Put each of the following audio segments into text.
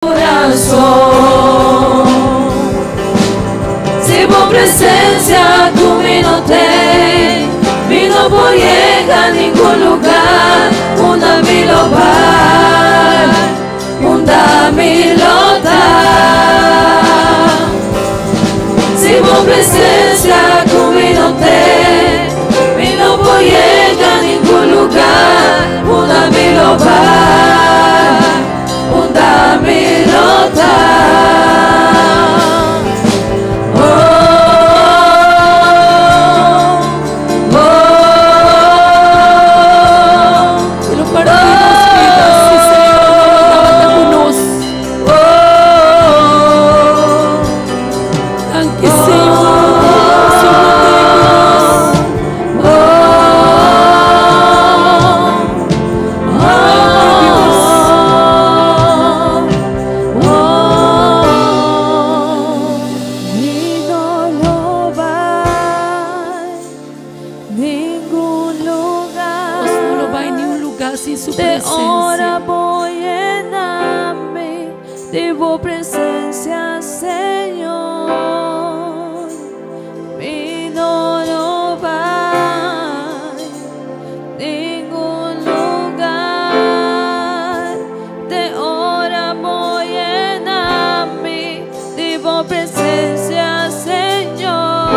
Corazón. Si bo presencia cu mi no ten, mi no por yega ningun lugar. Unda mi lo bai, unda mi lo ta. Si bo presencia cu mi no ten, mi no por yega ningun lugar. Unda mi lo bai. Unda mi lo ta. Oh, oh, oh. Lo para di nos bida, si Señor no tabata cu nos. Oh, Danki, Señor. Señor no ta cu nos. oh, Mi no lo bai ningun lugar. Nos no lo bai ningun lugar sin su Te ora presencia. bo yena mi di bo presencia, Señor. Mi no lo bai ningun lugar. Te ora bo yena mi di bo presencia, Señor.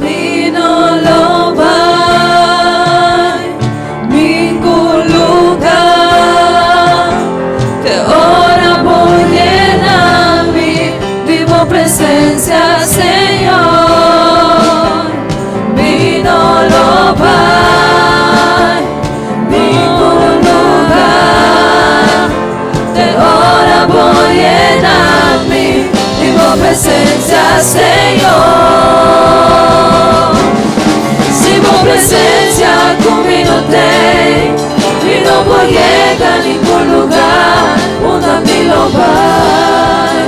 Mi no lo bai ningun lugar. Te ora bo yena mi di bo presencia, Señor. Mi no lo bai ningun lugar. Te ora bo yena mi di bo presencia, Señor. Si bo presencia cu mi no tin, mi no por yega ningun lugar. Unda mi lo bai,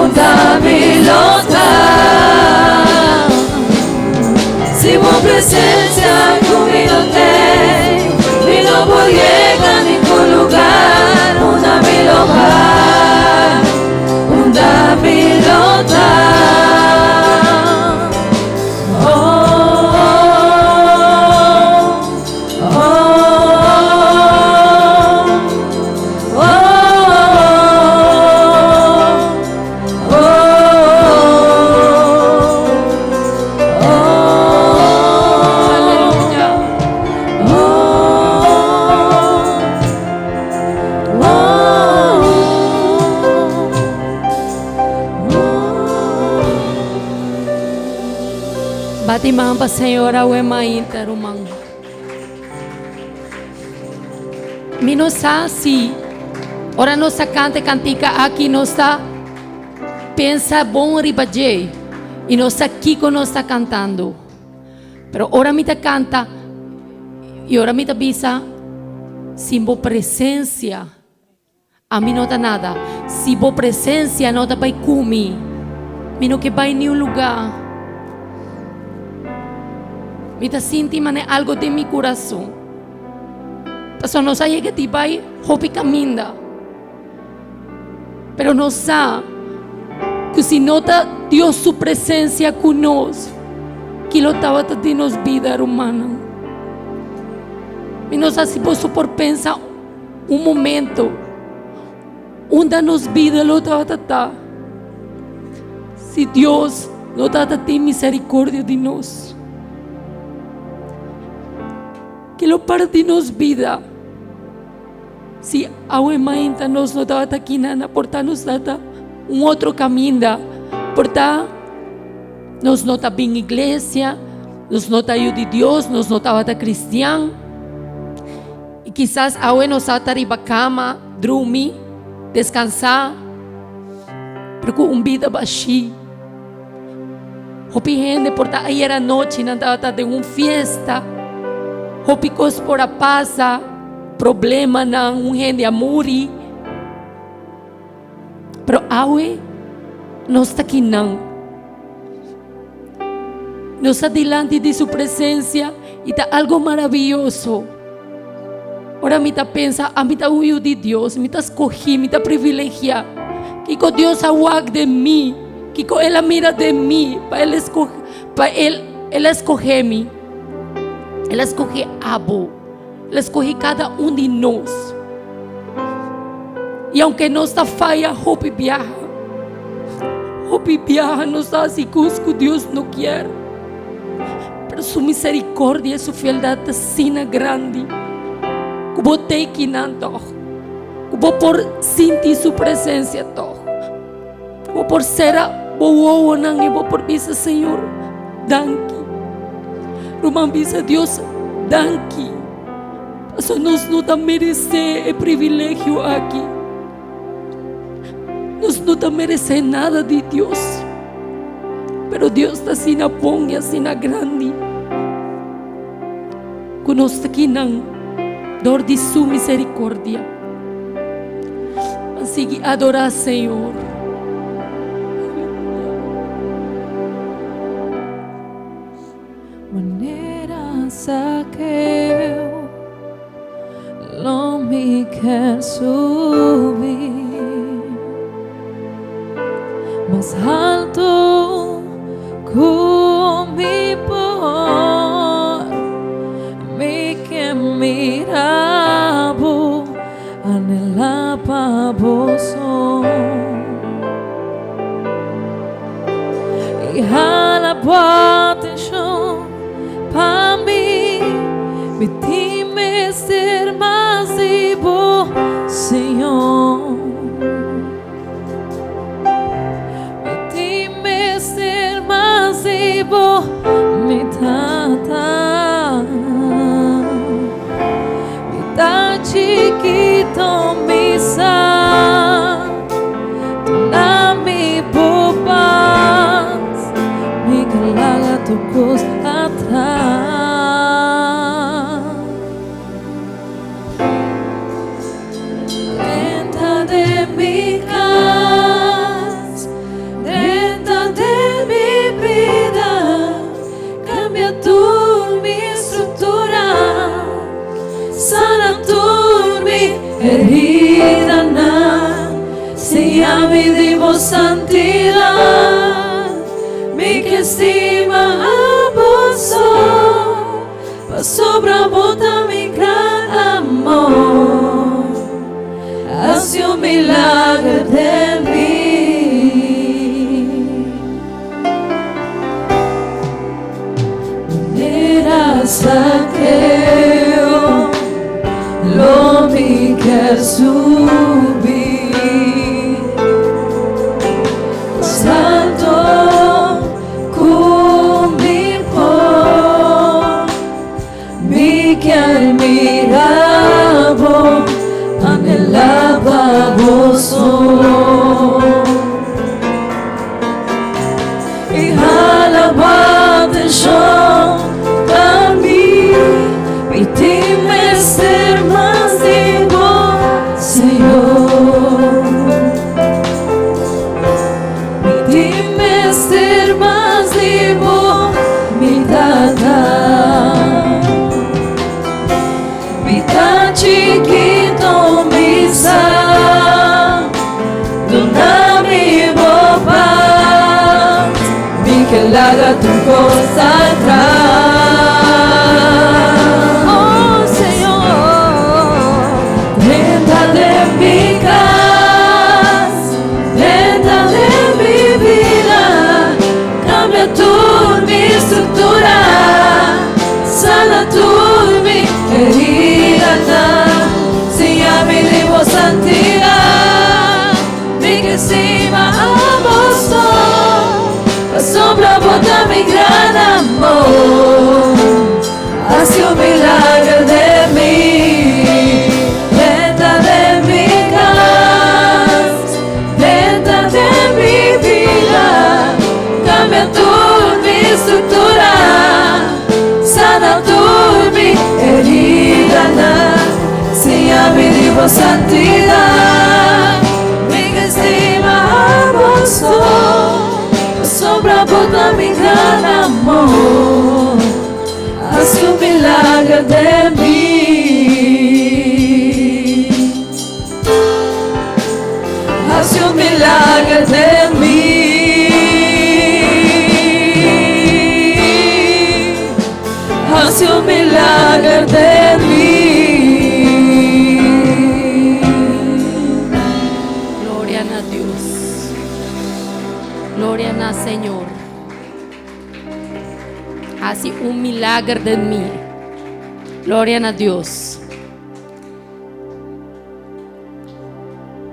unda mi lo ta. Si bo presencia cu mi no tin, mi no por yega ningun lugar. Unda mi lo bai, unda mi lo ta. Oh, oh, oh, oh, oh, Aleluya. Oh, oh, oh. Bati man pa Señor awe mainta ruman. Mi no sa si ora nos a canta e cantica aki nos ta pensa bon riba dje y nos sa kico nos ta cantando. Pero ora mi ta canta y ora mi ta bisa sin bo presencia ami no ta nada. Si bo presencia no ta bay cu mi, mi no ke bay niun lugar. Mi ta sinti mane algo den mi curason. Pasobra nos a yega di bay hopi caminda. Pero nos sa cu si no ta Dios su presencia cu nos, kilo tabata di nos bida, rumannan? Mi no sa si boso por pensa un momento unda nos bida lo tabata ta si Dios no tabata tin misericordia di nos. Kilo para di nos bida si awe mainta nos no tabata kinan, por ta nos tata un otro caminda, por ta nos no ta bin iglesia, nos no ta yu di Dios, nos no tabata cristian. Y kisas awe nos ta riba cama, drumi, descansa, pero cu un bida bashi. Hopi hende por ta ayer anochi nan tabata den un fiesta. Hopi cos por a pasa, problemanan, un hende a muri. Pero awe nos ta kinan. Nos ta dilanti di su presencia y ta algo maravilloso. Ora mi ta pensa, ami ta un yu di Dios, mi ta skohí, mi ta privilegiá. Kiko Dios a wak den mi? Kiko El a mira den mi pa El eskohe, pa El, El a skohe mi? El a skohe abo. El a skohe kada un di nos. I aunke nos ta faya hopi biaha, hopi biaha nos ta hasi kos ku Dios no kier. Pero su misericordia y su fieldad ta asina grandi ku bo ta ekinan tòg, ku bo por sinti su presencia tòg. Bo por sera bo wowonan i bo por bisa, Señor, danki. Ruman bisa Dios, danki. Pasobra nos no ta meresé e privilegio aki. Nos no ta meresé nada di Dios. Pero Dios ta asina bon i asina grandi ku nos ta kinan dor di su misericordia. Ban sigui adorá Señor. Manera Zaqueo lo mi ker subi mas alto ku mi por mi ke mira bo anhela pa bo so i hala bo atenshon pa mi mi tin mester mas di bo Señor mi tin mester mas di bo mi Tata mi ta chikito mi sa Duna mi bo pas, mi ke laga tur kos atras. Drenta den mi kas, drenta den mi bida, kambia tur mi struktura, sana tur mi Heridanan, siña mi di bo santidat, mi ke stima abo so, pasobra bo ta mi gran amor, hasi un milager den mi. Manera Zaqueo lo mi kier subi mas alto ku mi por. Mi kier mira bo, anhela pa bo so. I hala bo atenshon pa mi, mi tin mester mas di bo, Señor. Mi tin mester mas di bo, mi Tata. Mi ta chikito, mi sa. Duna mi bo pas, mi ke laga tur kos atras. Oh Señor, drenta den mi kas, drenta den mi bida, kambia tur mi struktura, sana tur mi heridanan, siña mi di bo santidat, mi ke stima abo so, pasobra bo ta mi gran amor, hasi un milager den mi, drenta den mi kas, drenta den mi bida, kambia tur mi struktura, sana tur mi heridanan, siña mi di bo santidat, mi ke stima abo so, pasobra bo ta mi gran amor, hasi un milager. un milager den mi. Hasi un milager den mi. Gloria na Dios. Gloria na Señor. Hasi un milager den mi. Gloria na Dios.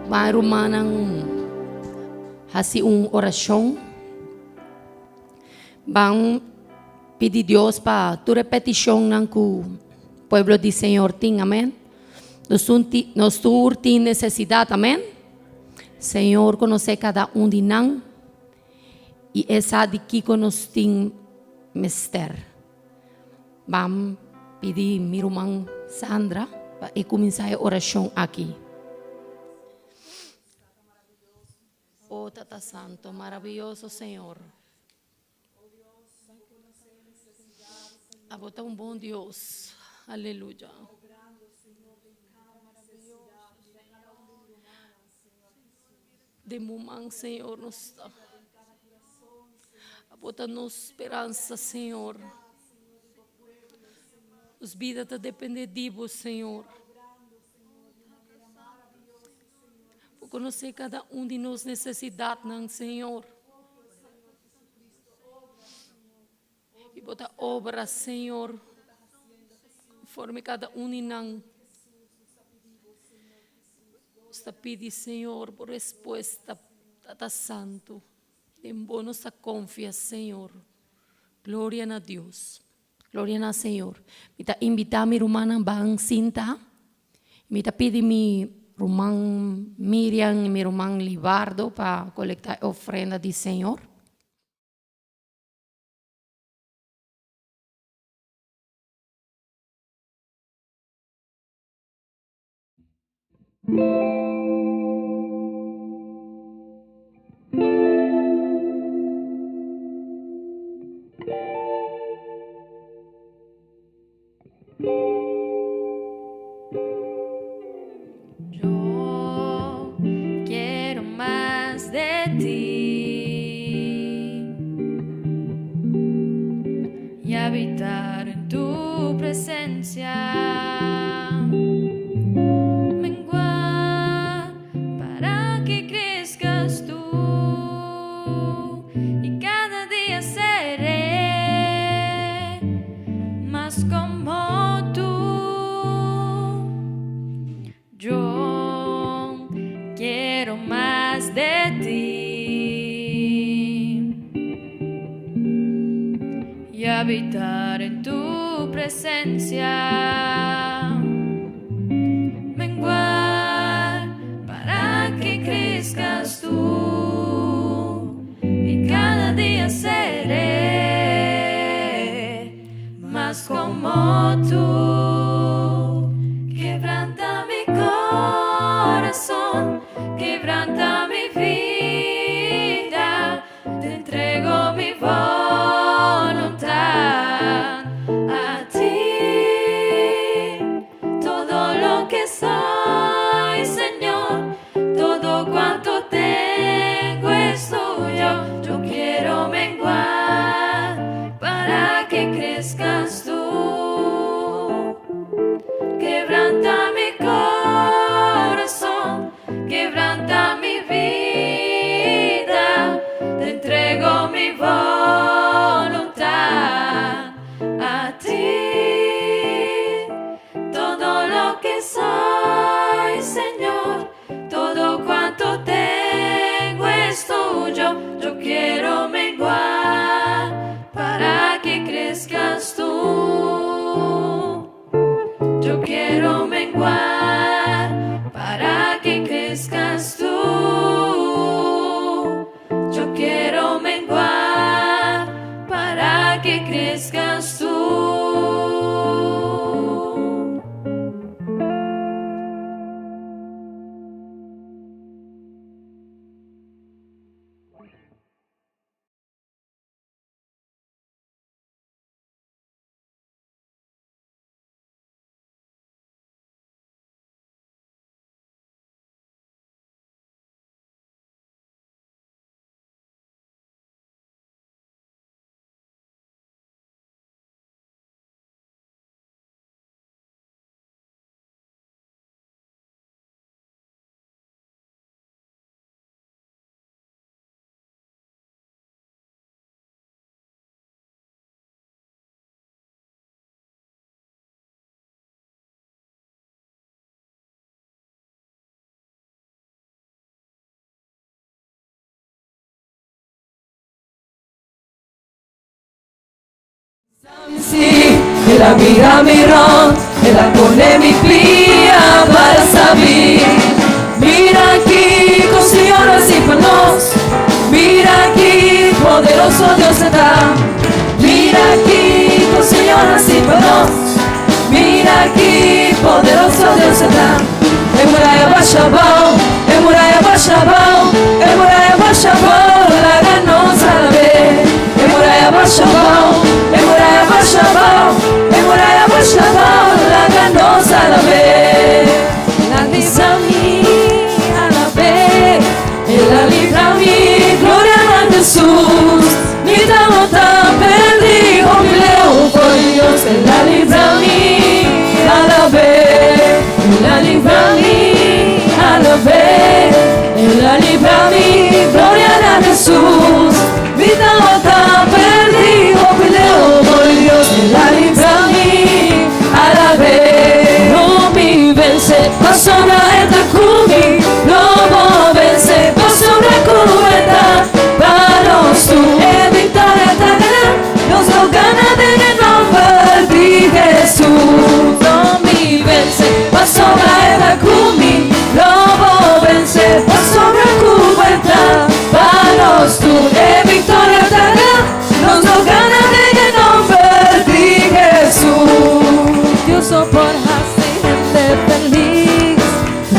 Ban rumannan hasi un orashon. Ban pidi Dios pa tur e petishonnan ku pueblo di Señor tin. Amen. Nos tur tin nesesidat. Amen. Señor konosé kada un di nan i e sa di kiko nos tin mester. Ban pidi mi ruman Sandra pa e kuminsá e orashon aki. O Tata Santo, maraviyoso Señor. Abo ta un bon Dios. Aleluya. Den bo man, Señor, nos ta. Abo ta nos speransa, Señor. Nos bida ta depende di bo, Señor. Bo konosé kada un di nos nesesidatnan, Señor. I bo ta obra, Señor, konforme kada un di nan. Nos ta pidi, Señor, bo respuesta, Tata Santu. Den bo nos ta konfia, Señor. Gloria na Dios. Gloria na Señor. Mi ta invitá mi rumannan ban sinta. Mi ta pidi mi ruman Miriam i mi ruman Libardo pa kolektá e ofrenda di Señor. Yo quiero más de ti y habitar en tu presencia. Menguar para que crezcas tú y cada día seré más como tú. Yo quiero más de ti y habitar en tu presencia. Menguar para que crezcas tú y cada día seré más como tú. Quebranta mi corazón, quebranta mi vida, te entrego mi voluntad a ti. Todo lo que soy, Señor, todo cuanto tengo es tuyo. Yo quiero menguar para que crezcas tú. Quebranta mi corazón, quebranta mi vida, te entrego mi voluntad a ti. Todo lo que soy, Señor, todo cuanto tengo es tuyo. Yo quiero menguar para que crezcas tú. Yo quiero menguar para que crezcas tú. El a mira mi rond, el a pone mi pia para sabi. Mira kiko Señor a hasi pa nos, mira ki poderoso Dios e ta. Mira kiko Señor a hasi pa nos, mira ki poderoso Dios e ta. E muraya basha abou, e muraya basha abou, e muraya basha abou, laga nos alab'é. E muraya basha abou, e muraya basha abou, e muraya basha abou, laga nos alab'é. El a libra mi, alab'é, el a libra mi, gloria na Jesus. Mi tabata perdí, hopi leu for di Dios, el a libra mi, alab'é, el a libra mi, alab'é, el a libra mi, gloria na Jesus. Mi tabata perdí, hopi leu for di Dios, el a libra mi, alab'é. Lo mi vence, pasobra e ta ku mi, lo bo vence, pasobra ku e ta pa nos tur. E victoria ta gana, nos lo gana den e nomber di Jesús. Lo mi vence, pasobra e ta ku mi, lo bo vence, pasobra ku e ta pa nos tur. E victoria ta gana, nos lo gana den e nomber di Jesús. Dios no por haci hende feliz,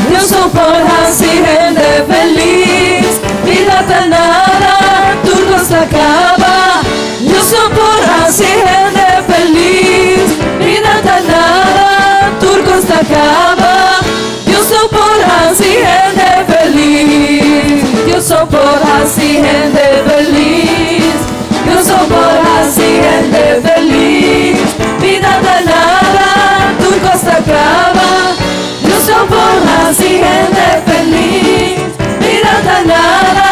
Dios no por haci hende feliz. Bida ta nada, tur cos ta caba. Dios no por haci hende feliz, bida ta nada, tur cos ta caba. Dios no por haci hende feliz, Dios no por haci hende feliz, Dios no por haci hende feliz. Bida ta nada, tur cos ta caba. Dios no por haci hende feliz, bida ta nada,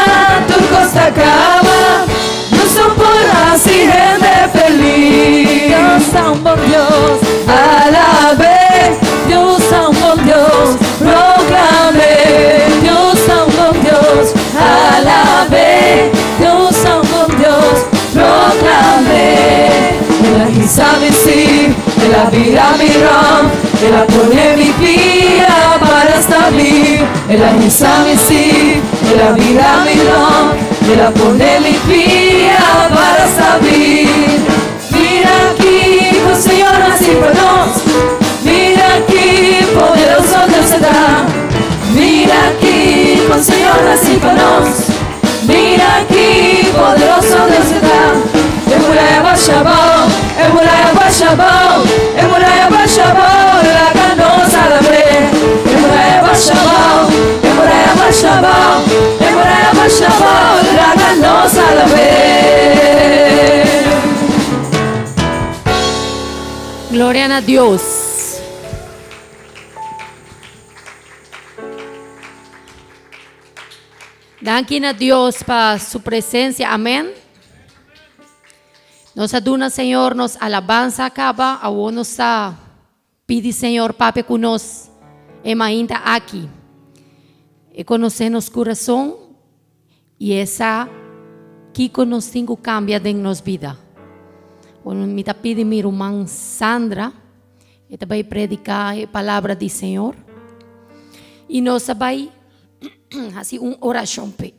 tur cos ta caba. Dios no por haci hende feliz. Dios ta un bon Dios, alab'é. Dios ta un bon Dios, proclam'é. Dios ta un bon Dios, alab'é. Dios ta un bon Dios, proclam'é. El a hisa mi sí, el a bira mi rònt, el a pone mi pia para stabil. El a hisa mi sí, el a bira mi rònt, el a pone mi pia para stabil. Mira kiko Señor a hasi pa nos, mira ki poderoso Dios e ta. Mira kiko Señor a hasi pa nos, mira ki poderoso Dios e ta. E muraya basha abou, e muraya basha abou, e muraya basha abou, laga nos alab'é. E muraya basha abou, e muraya basha abou, e muraya basha abou, laga nos alab'é. Gloria na Dios. Danki na Dios pa su presencia. Amen. Nos a duna Señor nos alabanza caba. Awo nos a pidi Señor papia cu nos e mainta aki. E conoce nos curazon y e sa kico nos tin cu cambia den nos bida. Bueno, mi ta pidi mi ruman Sandra, e ta bay predica e palabra di Señor. Y nos a bay hasi un orashon p'e.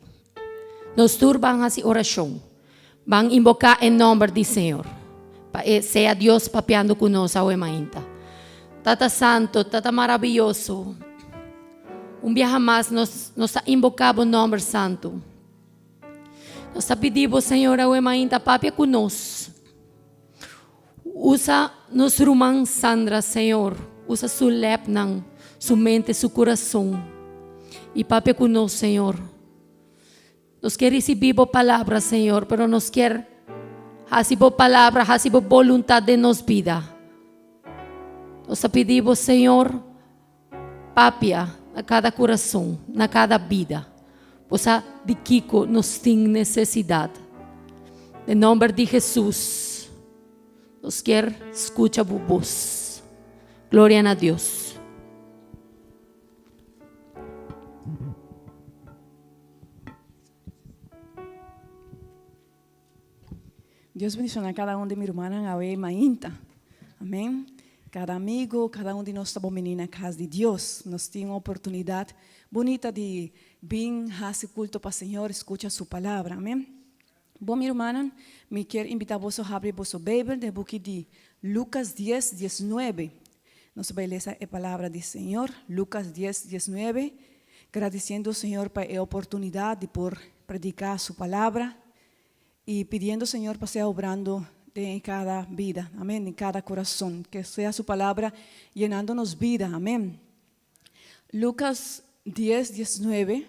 Nos tur ban hasi orashon. Ban inboká e nòmber di Señor, pa e sea Dios papiando ku nos awe mainta. Tata Santo, Tata Marabiyoso, un biaha mas nos nos ta inboká bo nòmber santu. Nos ta pidi bo, Señor, awe mainta papia ku nos. Usa nos ruman Sandra, Señor. Usa su lepnan, su mente, su kurason. I papia ku nos, Señor. Nos kier risibí bo palabra, Señor, pero nos kier hasi bo palabra, hasi bo boluntat den nos bida. Nos ta pidi bo, Señor, papia na kada kurason, na kada bida. Bo sa di kiko nos tin nesesidat. Den nomber di Jesus, nos kier skucha bo bos. Gloria na Dios. Dios bendiciona cada un di mi rumannan awe mainta. Amen. Cada amigo, cada un di nos ta bon bini na cas di Dios. Nos tin un oportunidad bunita di bin haci culto pa Señor, scucha su palabra. Amen. Bon mi rumannan, mi kier invita boso habri boso Bijbel den buki di Lucas dies, diesnuebe. Nos ta bay lesa e palabra di Señor, Lucas dies, diesnuebe, gradiciendo Señor pa e oportunidad di por predica su palabra. Y pidiendo Señor pa sea obrando den cada bida, amen, den cada corazon, que sea su palabra yenando nos bida, amen. Lucas dies, diesnuebe.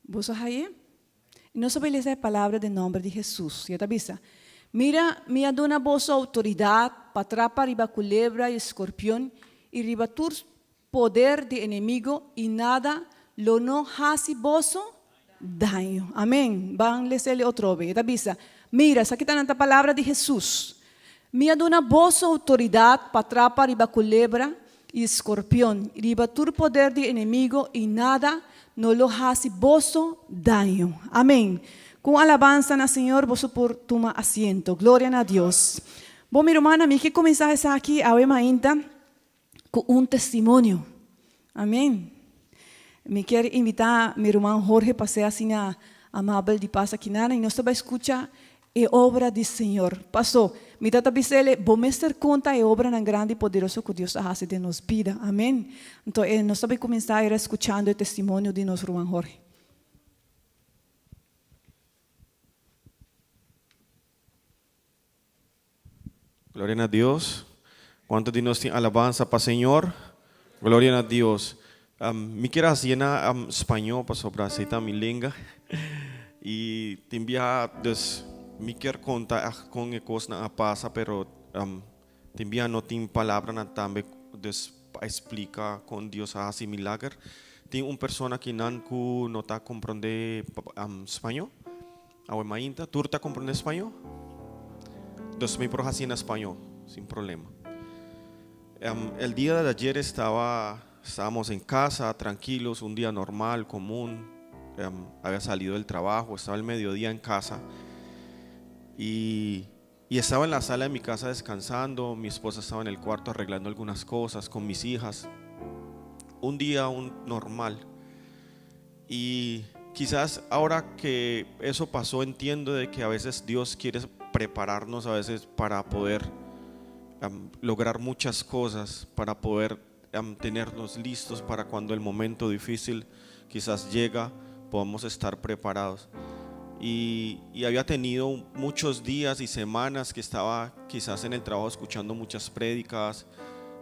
Boso haye? Y nos a bay lesa e palabra den nomber di Jesus. Y e ta bisa, Mira, mi a duna boso autoridad pa trapa riba culebra y escorpion y riba tur Poder di enemigo y nada lo no haci boso daño. Amen. Ban lesele otro be. E ta bisa, Mira, esaki ta nan ta palabra di Jesus. Mi a duna boso autoridad pa trapa riba culebra y scorpion, y riba tur poder di enemigo, y nada no lo haci boso daño. Amen. Cu un alabansa na Señor boso por tuma asiento. Gloria na Dios. Bo mi rumannan, mi ke cuminsa esaki awe mainta. Ku un testimonio. Amen. Mi kier invita mi ruman Jorge pa sea asina amabel di pasa kinan y nos ta bai scucha e obra di Señor. Paso, mi ta ta bisele, bo mester conta e obranan grandi y poderoso cu Dios a haci den nos bida. Amen. Anto e nos ta bai cuminsa era scuchando e testimonio di nos ruman Jorge. Gloria na Dios. Cuanto di nos tin alabanza pa Señor? Gloria na Dios. Mi kier haci na spañó pasobra así ta mi lenga. Y tin biaha dus mi kier conta echt con e cosnan a pasa pero tin biaha no tin palabranan tambe dus pa explica con Dios a haci milager. Tin un persona akinan cu no ta comprende spañó? Awe mainta, tur ta comprende spañó? Dus mi por haci na spañó, sin problema. El dia de ayer estaba, estábamos en casa, tranquilos, un día normal, común. Había salido del trabajo, estaba el mediodía en casa. Y, y estaba en la sala de mi casa descansando, mi esposa estaba en el cuarto arreglando algunas cosas con mis hijas. Un día un normal. Y quizás ahora que eso pasó entiendo de que a veces Dios quiere prepararnos a veces para poder lograr muchas cosas, para poder tenernos listos para cuando el momento difícil quizás llega, podamos estar preparados. Y, y había tenido muchos días y semanas que estaba quizás en el trabajo escuchando muchas prédicas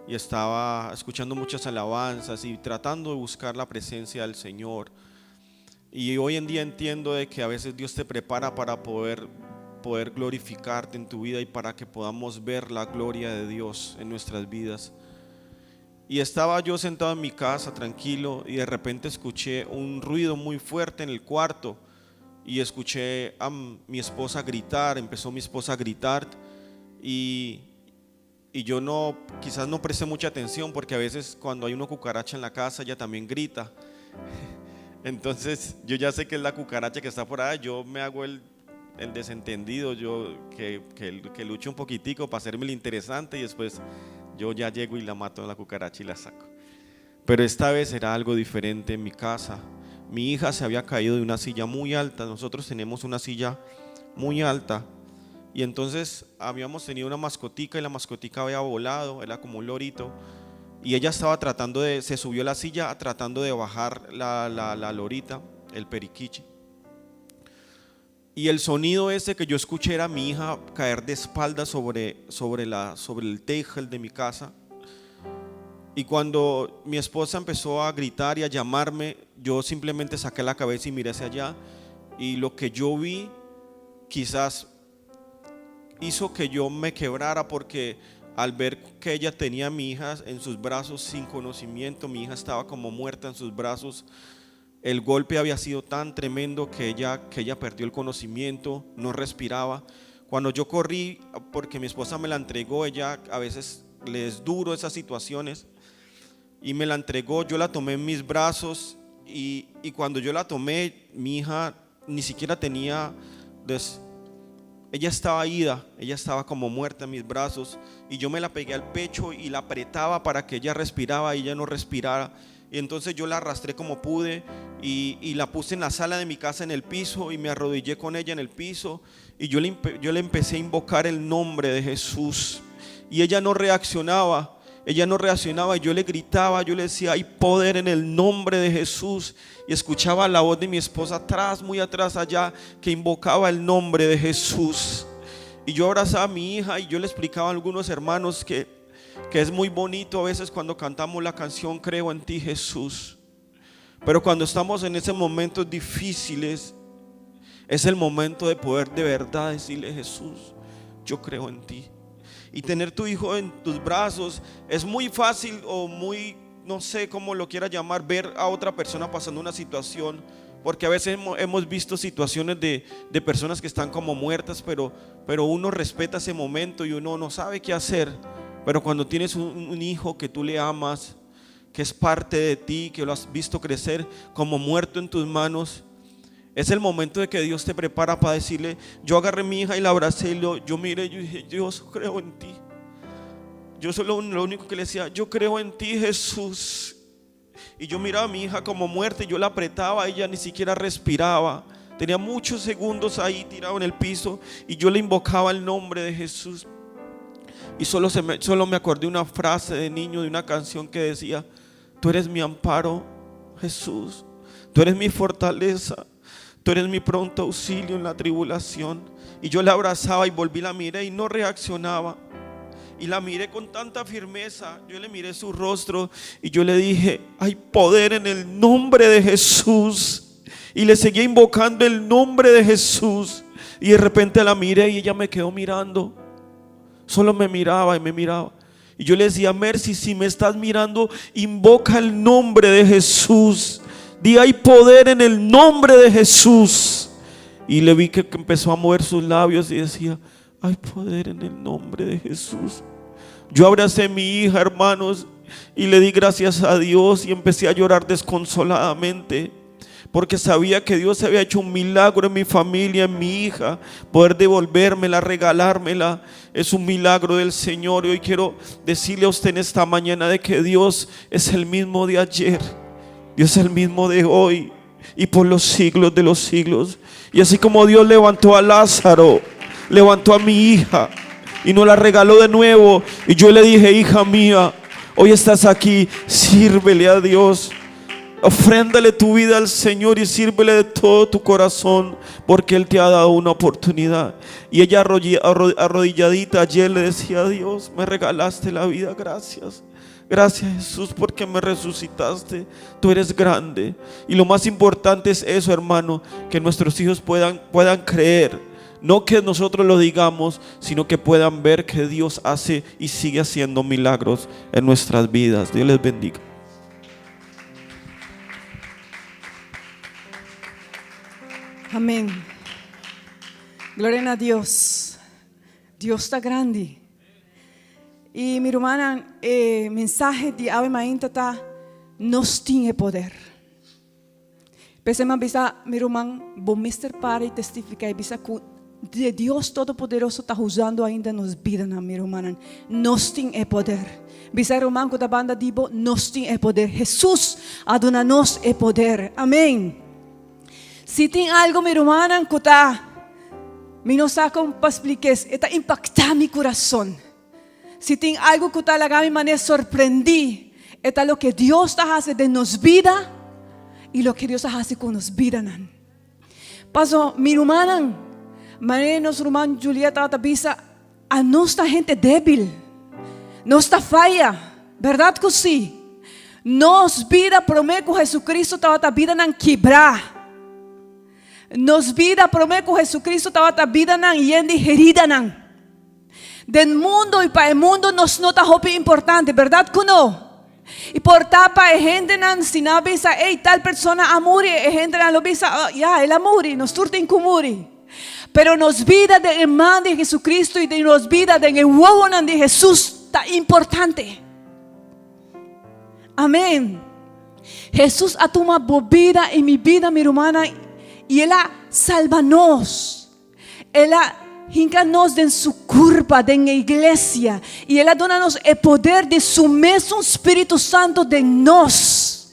y estaba escuchando muchas alabanzas y tratando de buscar la presencia del Señor. Y hoy en día entiendo de que a veces Dios te prepara para poder, poder glorificarte en tu vida y para que podamos ver la gloria de Dios en nuestras vidas. Y estaba yo sentado en mi casa tranquilo y de repente escuché un ruido muy fuerte en el cuarto y escuché a mi esposa gritar, empezó mi esposa a gritar y, y yo no, quizás no presté mucha atención porque a veces cuando hay una cucaracha en la casa ella también grita. Entonces yo ya sé que es la cucaracha que está por ahí, yo me hago el, el desentendido, yo que, que, que lucho un poquitico para hacerme el interesante y después yo ya llego y la mato a la cucaracha y la saco. Pero esta vez era algo diferente en mi casa. Mi hija se había caído de una silla muy alta. Nosotros tenemos una silla muy alta. Y entonces habíamos tenido una mascotica y la mascotica había volado, era como un lorito. Y ella estaba tratando de, se subió a la silla tratando de bajar la, la, la lorita, el periquiche. Y el sonido ese que yo escuché era mi hija caer de espalda sobre, sobre, la, sobre el tejel de mi casa. Y cuando mi esposa empezó a gritar y a llamarme, yo simplemente saqué la cabeza y miré hacia allá. Y lo que yo vi quizás hizo que yo me quebrara porque al ver que ella tenía a mi hija en sus brazos sin conocimiento, mi hija estaba como muerta en sus brazos. El golpe había sido tan tremendo que ella, que ella perdió el conocimiento, no respiraba. Cuando yo corrí, porque mi esposa me la entregó, ella a veces les duro esas situaciones, y me la entregó, yo la tomé en mis brazos y, y cuando yo la tomé, mi hija Ni siquiera tenía, des, ella estaba ida, ella estaba como muerta en mis brazos y yo me la pegué al pecho y la apretaba para que ella respiraba y ella no respirara. Y entonces yo la arrastré como pude y la puse en la sala de mi casa en el piso y me arrodillé con ella en el piso y yo le empecé a invocar el nombre de Jesús y ella no reaccionaba. Ella no reaccionaba y yo le gritaba, yo le decía, hay poder en el nombre de Jesús. Y escuchaba la voz de mi esposa atrás, muy atrás allá, que invocaba el nombre de Jesús. Y yo abrazaba a mi hija y yo le explicaba a algunos hermanos que es muy bonito a veces cuando cantamos la canción Creo en ti, Jesús. Pero cuando estamos en esos momentos difíciles, es el momento de poder de verdad decirle, Jesús, yo creo en ti. Y tener tu hijo en tus brazos es muy fácil o muy, no sé cómo lo quiera llamar, ver a otra persona pasando una situación, porque a veces hemos visto situaciones de personas que están como muertas, pero uno respeta ese momento y uno no sabe qué hacer. Pero cuando tienes un hijo que tú le amas, que es parte de ti, que lo has visto crecer como muerto en tus manos, es el momento de que Dios te prepara para decirle, yo agarré a mi hija y la abracé y yo miré, yo dije, Dios, creo en ti. Yo solo lo único que le decía, yo creo en ti, Jesús. Y yo miraba a mi hija como muerta y yo la apretaba, ella ni siquiera respiraba. Tenía muchos segundos ahí tirado en el piso y yo le invocaba el nombre de Jesús. Y solo me acordé una frase de niño de una canción que decía, tú eres mi amparo, Jesús. Tú eres mi fortaleza. Tú eres mi pronto auxilio en la tribulación. Y yo la abrazaba y volví, la miré y no reaccionaba. Y la miré con tanta firmeza. Yo le miré su rostro y yo le dije, hay poder en el nombre de Jesús. Y le seguía invocando el nombre de Jesús. Y de repente la miré y ella me quedó mirando. Solo me miraba y me miraba. Y yo le decía, Mercy, si me estás mirando, invoca el nombre de Jesús. Di, hay poder en el nombre de Jesús. Y le vi que empezó a mover sus labios y decía, hay poder en el nombre de Jesús. Yo abracé a mi hija, hermanos, y le di gracias a Dios y empecé a llorar desconsoladamente, porque sabía que Dios había hecho un milagro en mi familia, en mi hija. Poder devolvérmela, regalármela, es un milagro del Señor. Y hoy quiero decirle a usted en esta mañana de que Dios es el mismo de ayer, Dios es el mismo de hoy y por los siglos de los siglos. Y así como Dios levantó a Lázaro, levantó a mi hija y nos la regaló de nuevo. Y yo le dije, hija mía, hoy estás aquí, sírvele a Dios. Ofréndale tu vida al Señor y sírvele de todo tu corazón, porque Él te ha dado una oportunidad. Y ella arrodilladita ayer le decía a Dios, me regalaste la vida, gracias. Gracias, Jesús, porque me resucitaste. Tú eres grande. Y lo más importante es eso, hermano, que nuestros hijos puedan creer. No que nosotros lo digamos, sino que puedan ver que Dios hace y sigue haciendo milagros en nuestras vidas. Dios les bendiga. Amèn. Gloria na Dios. Dios ta grandi. I mi ruman, e mensahe di awe mainta ta nos tin e poder. P'esei m'a bisa mi ruman, bo mester para i testifiká i bisa ku di Dios Todopoderoso ta usando ainda nos bidanan, mi rumannan. Nos tin e poder. Bisa e ruman ku ta banda di bo, nos tin e poder. Hesus a duna nos e poder. Amèn. Si tin algu, mi rumannan, ku ta, mi no sa kon pa splik'é, e ta impaktá mi kurason. Si tin algu ku ta laga mi manera sorprendí, e ta loke Dios ta hasi den nos bida i loke Dios a hasi ku nos bidanan. Paso, mi rumannan, manera nos ruman Julieta ta bisa, anos ta hende débil. Nos ta faya, bèrdat ku sí? Nos bida promé ku Jesucristo tabata bidanan kibrá. Nos bida promé ku Jesucristo tabata bidanan yen di heridanan. Den mundo i pa e mundo nos no ta hopi importante, bèrdat ku no? I por ta pa e hendenan si nan a bisa, ey, tal persona a muri, e hendenan lo bisa, oh, ya, el a muri, nos tur tin ku muri. Pero nos bida den e man di Jesucristo i den nos bida den e wowonan di Jesus ta importante. Amèn. Hesus a tuma bo bida i mi bida, mi rumannan, i el a. salba nos. El a hinka nos den su kurpa, den e iglesia, i el a duna nos e poder di su mesun Spiritu Santu den nos.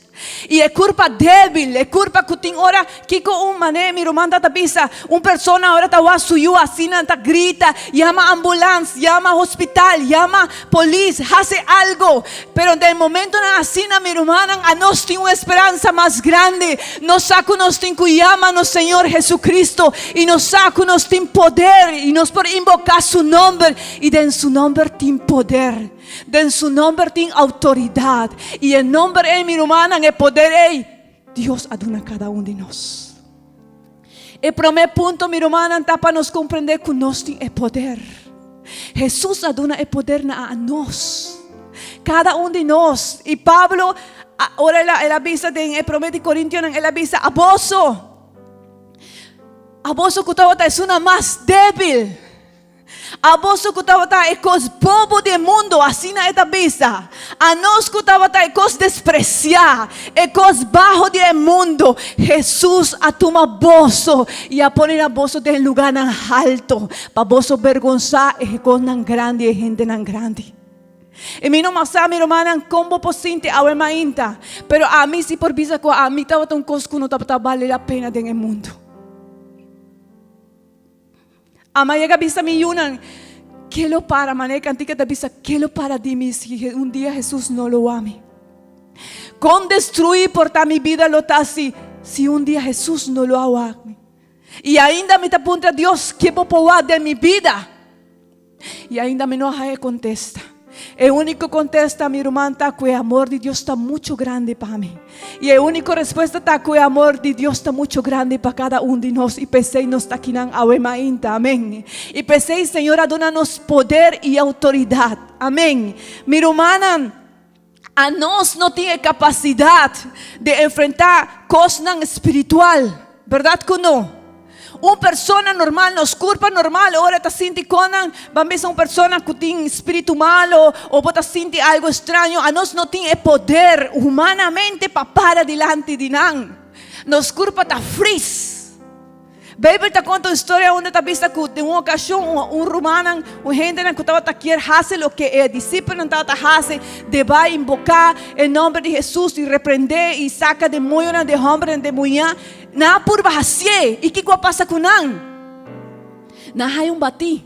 I e kurpa débil, e kurpa ku tin ora, kiko un manera mi ruman ta bisa, un persona ora ta wak su yu asina ta grita, yama ambulans, yama hospital, yama polis, hasi algo. Pero den momentonan asina, mi rumannan, anos tin un esperansa mas grandi. Nos sa ku nos tin ku yama nos Señor Jesucristo i nos sa ku nos tin poder i nos por inboká Su nomber i den Su nomber tin poder. Den Su nomber tin outoridat. I e nomber ei, mi rumannan, e poder ei, Dios a duna kada un di nos. E promé punto, mi rumannan, ta pa nos komprendé ku nos tin e poder. Hesus a duna e poder na anos. Kada un di nos. I Pablo, ora el a, el a bisa den e promé di Korintionan, el a bisa, A boso, a boso ku tabata esunnan mas débil. Aboso ku tabata e kos bobo di e mundu, asina e ta bisa. Anos ku tabata e kos despresiá, e kos baho di e mundu, Hesus a tuma boso i a pone na boso den lugánan haltu, pa boso bergonsá e kosnan grandi, e hendenan grandi. I mi no mas sa, mi rumannan, kon bo por sinti awe mainta, pero ami si por bisa ku ami tabata un kos ku no tabata bale la pena den e mundu. Ama yega bisa mi yunan, Ke lo para? Manera e kantika ta bisa, Ke lo para di mi si un dia Hesus no lo wak mi? Kon destruí por ta mi bida lo ta si si un dia Hesus no lo a wak mi? I ainda mi ta puntra Dios, Ke bo por wak den mi bida? I ainda mi no a haña e kontesta. E úniko kontesta, mi ruman, ta ku e amor di Dios ta muchu grandi pa mi. I e úniko respuesta ta ku e amor di Dios ta muchu grandi pa kada un di nos i p'esei nos ta kinan awe mainta. Amen. I p'esei Señor a duna nos poder i outoridat. Amen. Mi rumannan, anos no tin e kapasidat di enfrentá kosnan spiritual, bèrdat ku no? Un persona normal, nos kurpa normal, ora ta sinti konan, ban bisa un persona ku tin spiritu malo o bo ta sinti algu straño, anos no tin e poder humanamente pa para dilanti di nan. Nos kurpa ta fris. Beibel ta konta un storia unda ta bisa ku den un okashon un rumannan, un hendenan ku tabata kier hasi loke e disipelnan tabata hasi, de bai inboká e nòmber di Hesus i reprendé i saka demoñonan di e hòmbernan demoñá. Nan a purba hasié, i kiko a pasa ku nan? Nan a haña un batí.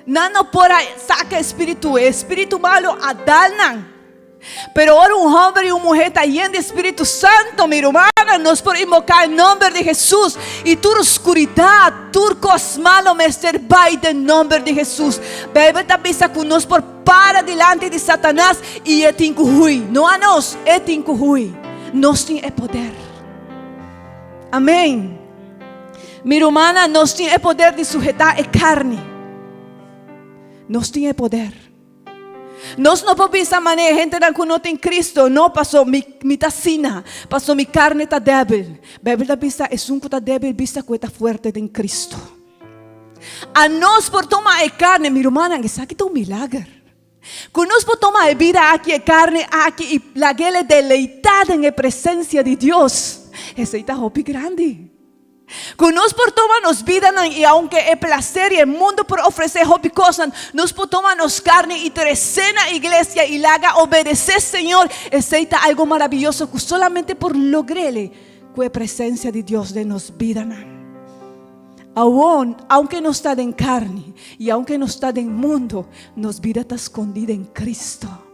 Nan no por a saka e spiritu, e spiritu malu a dal nan. Pero ora un hòmber i un muhé ta yen di Spiritu Santu, mi rumannan, nos por inboká e nòmber di Hesus i tur oskuridat, tur kos malu mester bai den nòmber di Hesus. Beibel ta bisa ku nos por para dilanti di Satanas i e tin ku hui. No anos, e tin ku hui. Nos tin e poder. Amén. Mi rumannan, nos tin e poder di suhetá e karni. Nos tin e poder. Nos no por bisa manera e hendenan ku no tin Cristo, no, paso mi, mi ta asina, paso mi karne ta débil. Beibel ta bisa, esun ku ta débil bisa ku e ta fuerte den Cristo. Anos por tuma e karne, mi rumannan, esaki ta un milager. Ku nos por tuma e bida aki, e karne aki, i lag'el e deleitá den e presensia di Dios, esei ta hopi grandi. Ku nos por tuma nos bidanan i aunke e plaser i e mundu por ofresé hopi kosnan, nos por tuma nos karni i tresé na iglesia i laga obedesé Señor. Esei ta algu maraviyoso ku solamente por logr'el ku e presensia di Dios den nos bidanan. Awor, aunke nos ta den karni i aunke nos ta den mundu, nos bida ta skondí den Kristu.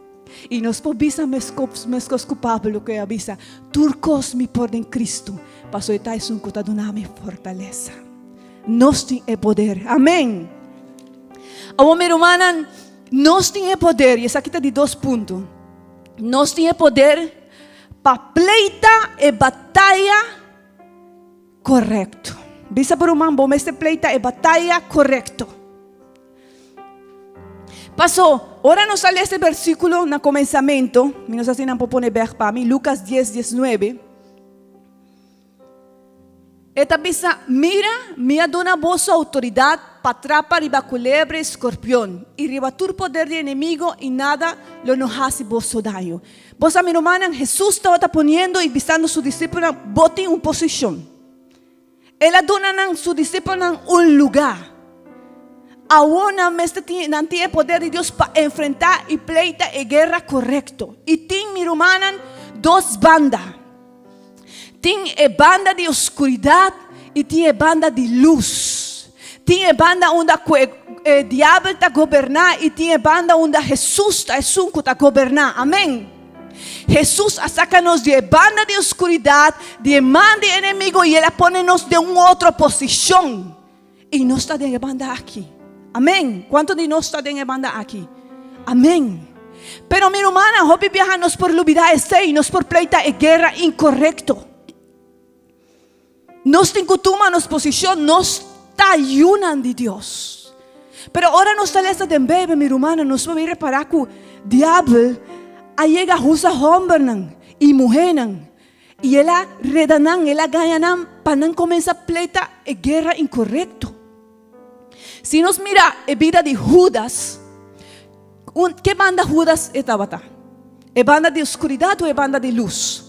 I nos por bisa meskos ku Pablo ku e a bisa, Tur kos mi por den Kristu, pasobra e ta esun ku ta duna mi fortalesa. Nos tin e poder. Amén. Awor mi rumannan, nos tin e poder, i esaki ta di dos punto. Nos tin e poder pa pleita e bataya korekto. Bisa bo ruman, bo mester pleita e bataya korekto. Paso, ora nos a lesa e versíkulo na komensamentu, mi no sa si nan por pone bèk pa mi, Lukas dies, diesnuebe, e ta bisa, Mira, mi a duna boso outoridat pa trapa riba kulebra i skorpion, i riba tur poder di enemigo, i nada lo no hasi boso daño. Bo sa, mi rumannan, Hesus tabata poniendo i bisando su disipelnan, Bo tin un posishon. El a duna nan, su disipelnan, un lugá. Awor nan mester tin, nan tin e poder di Dios pa enfrentá i pleita e guera korekto. I tin, mi rumannan, dos banda. Tin e banda di oskuridat i tin e banda di lus. Tin e banda unda ku e, e diabel ta goberná i tin e banda unda Hesus ta esun ku ta goberná. Amèn. Hesus a saka nos di e banda di oskuridat, di e man di enemigo i el a pone nos den un otro posishon. I nos ta den e banda aki. Amèn. Kuantu di nos ta den e banda aki? Amèn. Pero mi rumannan, hopi biaha nos por lubidá esei, nos por pleita e guera inkorekto. Nos tin ku tuma nos posishon, nos ta yunan di Dios. Pero ora nos ta lesa den Beibel, mi rumannan, nos por bin repará ku Diabel a yega husa hòmbernan i muhénan i el a reda nan, el a gaña nan pa nan kuminsá pleita e guera inkorekto. Si nos mira e bida di Hudas, un, ke banda Hudas e tabata? E banda di oskuridat o e banda di lus?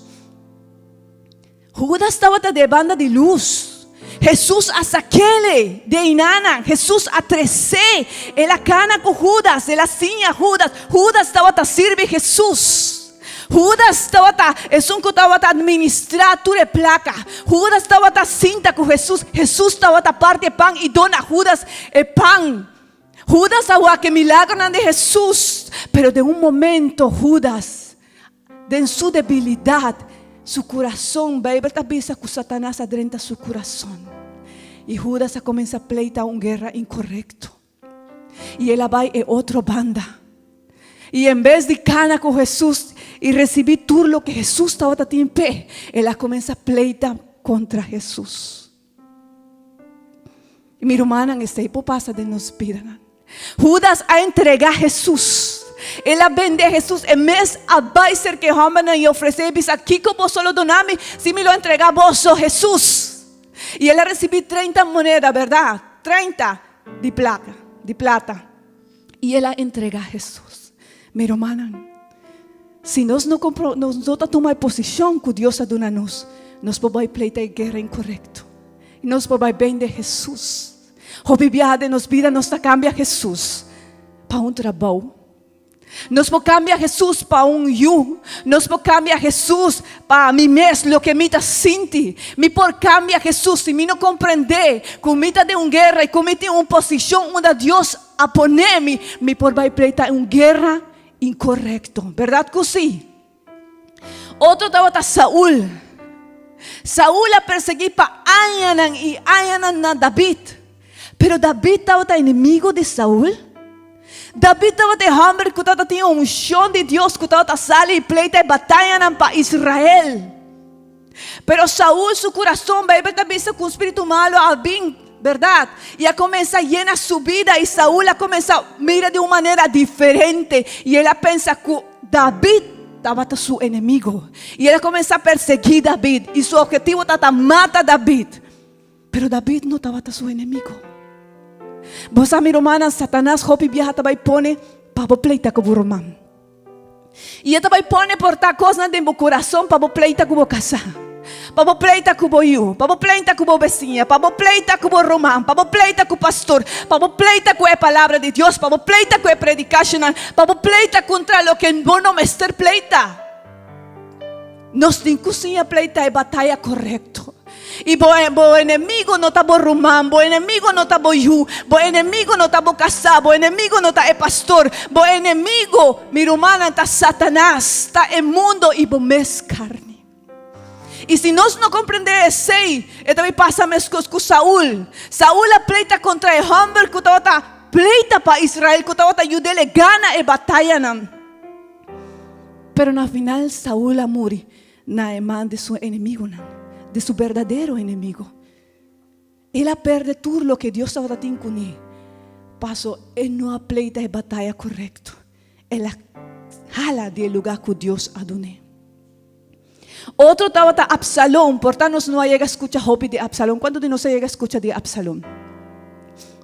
Hudas tabata di e banda di lus. Hesus a sak'el di einanan. Hesus a tres'é. El a kana ku Hudas. El a siña Hudas. Hudas tabata sirbi Hesus. Hudas tabata esun ku tabata administrá tur e plaka. Hudas tabata sinta ku Hesus. Hesus tabata parti e pan i dona Hudas e pan. Hudas a wak e milagronan di Hesus. Pero den un momento Hudas Den su debilidat, su kurason, Beibel ta bisa ku Satanas a drenta su kurason. I Hudas a kuminsá pleita un guera inkorekto. I el a bai e otro banda. I en bes di kana ku Hesus i risibí tur loke Hesus tabata tin p'e, el a kuminsá pleita kontra Hesus. I mi rumannan, esei por pasa den nos bidanan. Hudas a entregá Hesus. El a bende Hesus. E mes a bai serka e hòmbernan i ofresé i bisa, Kiko boso lo duna mi si mi lo entregá boso Hesus? I el a risibí treinta moneda, bèrdat? Treinta di plaka, di plata. I el a entregá Hesus. Mi rumannan, si nos no kompro, nos no ta tuma e posishon ku Dios a duna nos, nos por bai pleita e guera inkorekto. I nos por bai bende Hesus. Hopi biaha den nos bida nos ta kambia Hesus pa un trabou. Nos por kambia Hesus pa un yu. Nos por kambia Hesus pa mi mes, loke mi ta sinti. Mi por kambia Hesus si mi no komprendé ku mi ta den un guera i ku mi tin un posishon unda Dios a pone mi, mi por bai pleita un guera inkorekto. Bèrdat ku si? Otro tabata Saul. Saul a persegui pa añanan i añanan na David. Pero David tabata enemigo di Saul? David tabata e hòmber ku tabata tin e unshon di Dios ku tabata sali i pleita e batayanan pa Israel. Pero Saul su kurason, Beibel ta bisa ku un spiritu malu a bin, bèrdat? I a kuminsá yena su bida i Saul a kuminsá mira di un manera diferente i el a pensa ku David tabata su enemigo. I el a kuminsá persegui David i su ophetivo tabata mata David. Pero David no tabata su enemigo. Bo sa mi rumannan, Satanas hopi biaha ta bai pone pa bo pleita ku bo ruman. I e ta bai pone por ta kosnan den bo kurason pa bo pleita ku bo kasá, pa bo pleita ku bo yu, pa bo pleita ku bo besiña, pa bo pleita ku bo ruman, pa bo pleita ku pastor, pa bo pleita ku e palabra di Dios, pa bo pleita ku e predikashonnan, pa bo pleita kontra loke bo no mester pleita. Nos tin ku siña pleita e bataya korekto. I bo, bo enemigo no ta bo ruman, bo enemigo no ta bo yu, bo enemigo no ta bo kasá, bo enemigo no ta e pastor, bo enemigo, mi rumannan, ta Satanas, ta e mundo i bo mes karni. I si nos no komprendé esei, e ta bin pasa meskos ku Saul. Saul a pleita kontra e hòmber ku tabata pleita pa Israel, ku tabata yud'el e gana e batayanan. Pero na final Saul a muri na e man di su enemigunan, di su berdadero enemigo. El a perde tur loke Dios tabata tin kuné, paso e no a pleita e bataya korekto. El a hala di e lugá ku Dios a dun'é. Otro tabata Absalon, por ta nos no a yega skucha hopi di Absalon. Kuantu di nos a yega skucha di Absalon?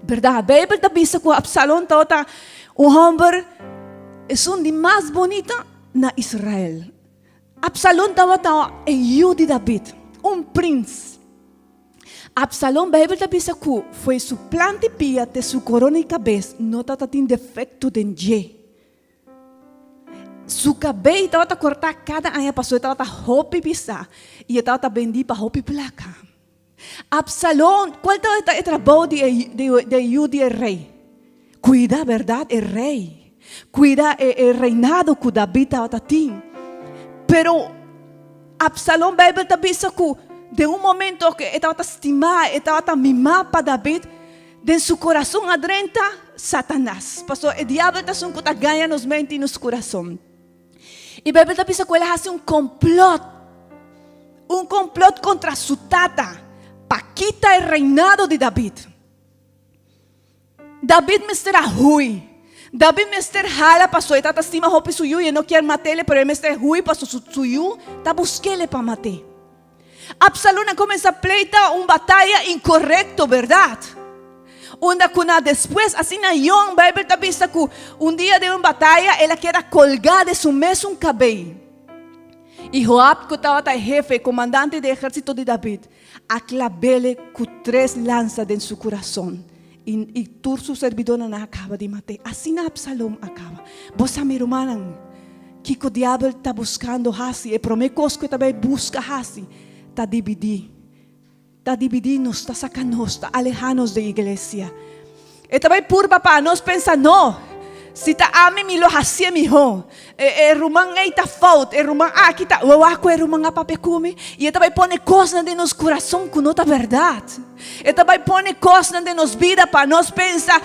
Bèrdat, Beibel ta bisa ku Absalon tabata un hòmber esun di mas bunita na Israel. Absalon tabata e yu di David, un prins. Absalon, Beibel ta bisa ku fo'i su plant di pia te su korona di kabes no tabata tin defekto den dje. Su kabei tabata kortá kada aña pasobra e tabata hopi pisá i e tabata bendí pa hopi plaka. Absalon, kual tabata e trabou di e yu di e rei? Kuida, bèrdat, e rei. Kuida e reinado ku David tabata tin. Pero Absalon, Beibel ta bisa ku den un momento ku e tabata stimá, e tabata mimá pa David, den su kurason a drenta Satanas. Pasobra e diabel ta esun ku ta gaña nos mente i nos kurason. I Beibel ta bisa ku el a hasi un komplòt, un komplòt kontra su tata pa kita e reinado di David. David mester a hui. David mester hala pasobra e tata stima hopi su yu i e no kier mat'é, pero e mester hui pasobra su yu ta busk'é pa mat'é. Absalon a kuminsá pleita un bataya inkorekto, bèrdat? Unda ku na despues, asina yòn, Beibel ta bisa ku un dia den un bataya el a keda kolgá den su mesun kabei. I Joab, ku tabata e hefe, e komandante di e ehérsito di David, a klab'é ku tres lansa den su kurason, i i tur su serbidónan a kaba di mat'é. Asina Absalon a kaba. Bo sa, mi rumannan, kiko Diabel ta buskando hasi? E promé kos ku e ta bai buska hasi ta dividí. Ta dividí nos, ta saka nos, ta alehá nos den iglesia. E ta bai purba pa nos pensa, No, si ta ami mi lo hasié mihó. E e ruman ei ta fout, e ruman aki ta, wak ku e ruman a papia ku mi. I e ta bai pone kosnan den nos kurason ku no ta bèrdat. E ta bai pone kosnan den nos bida pa nos pensa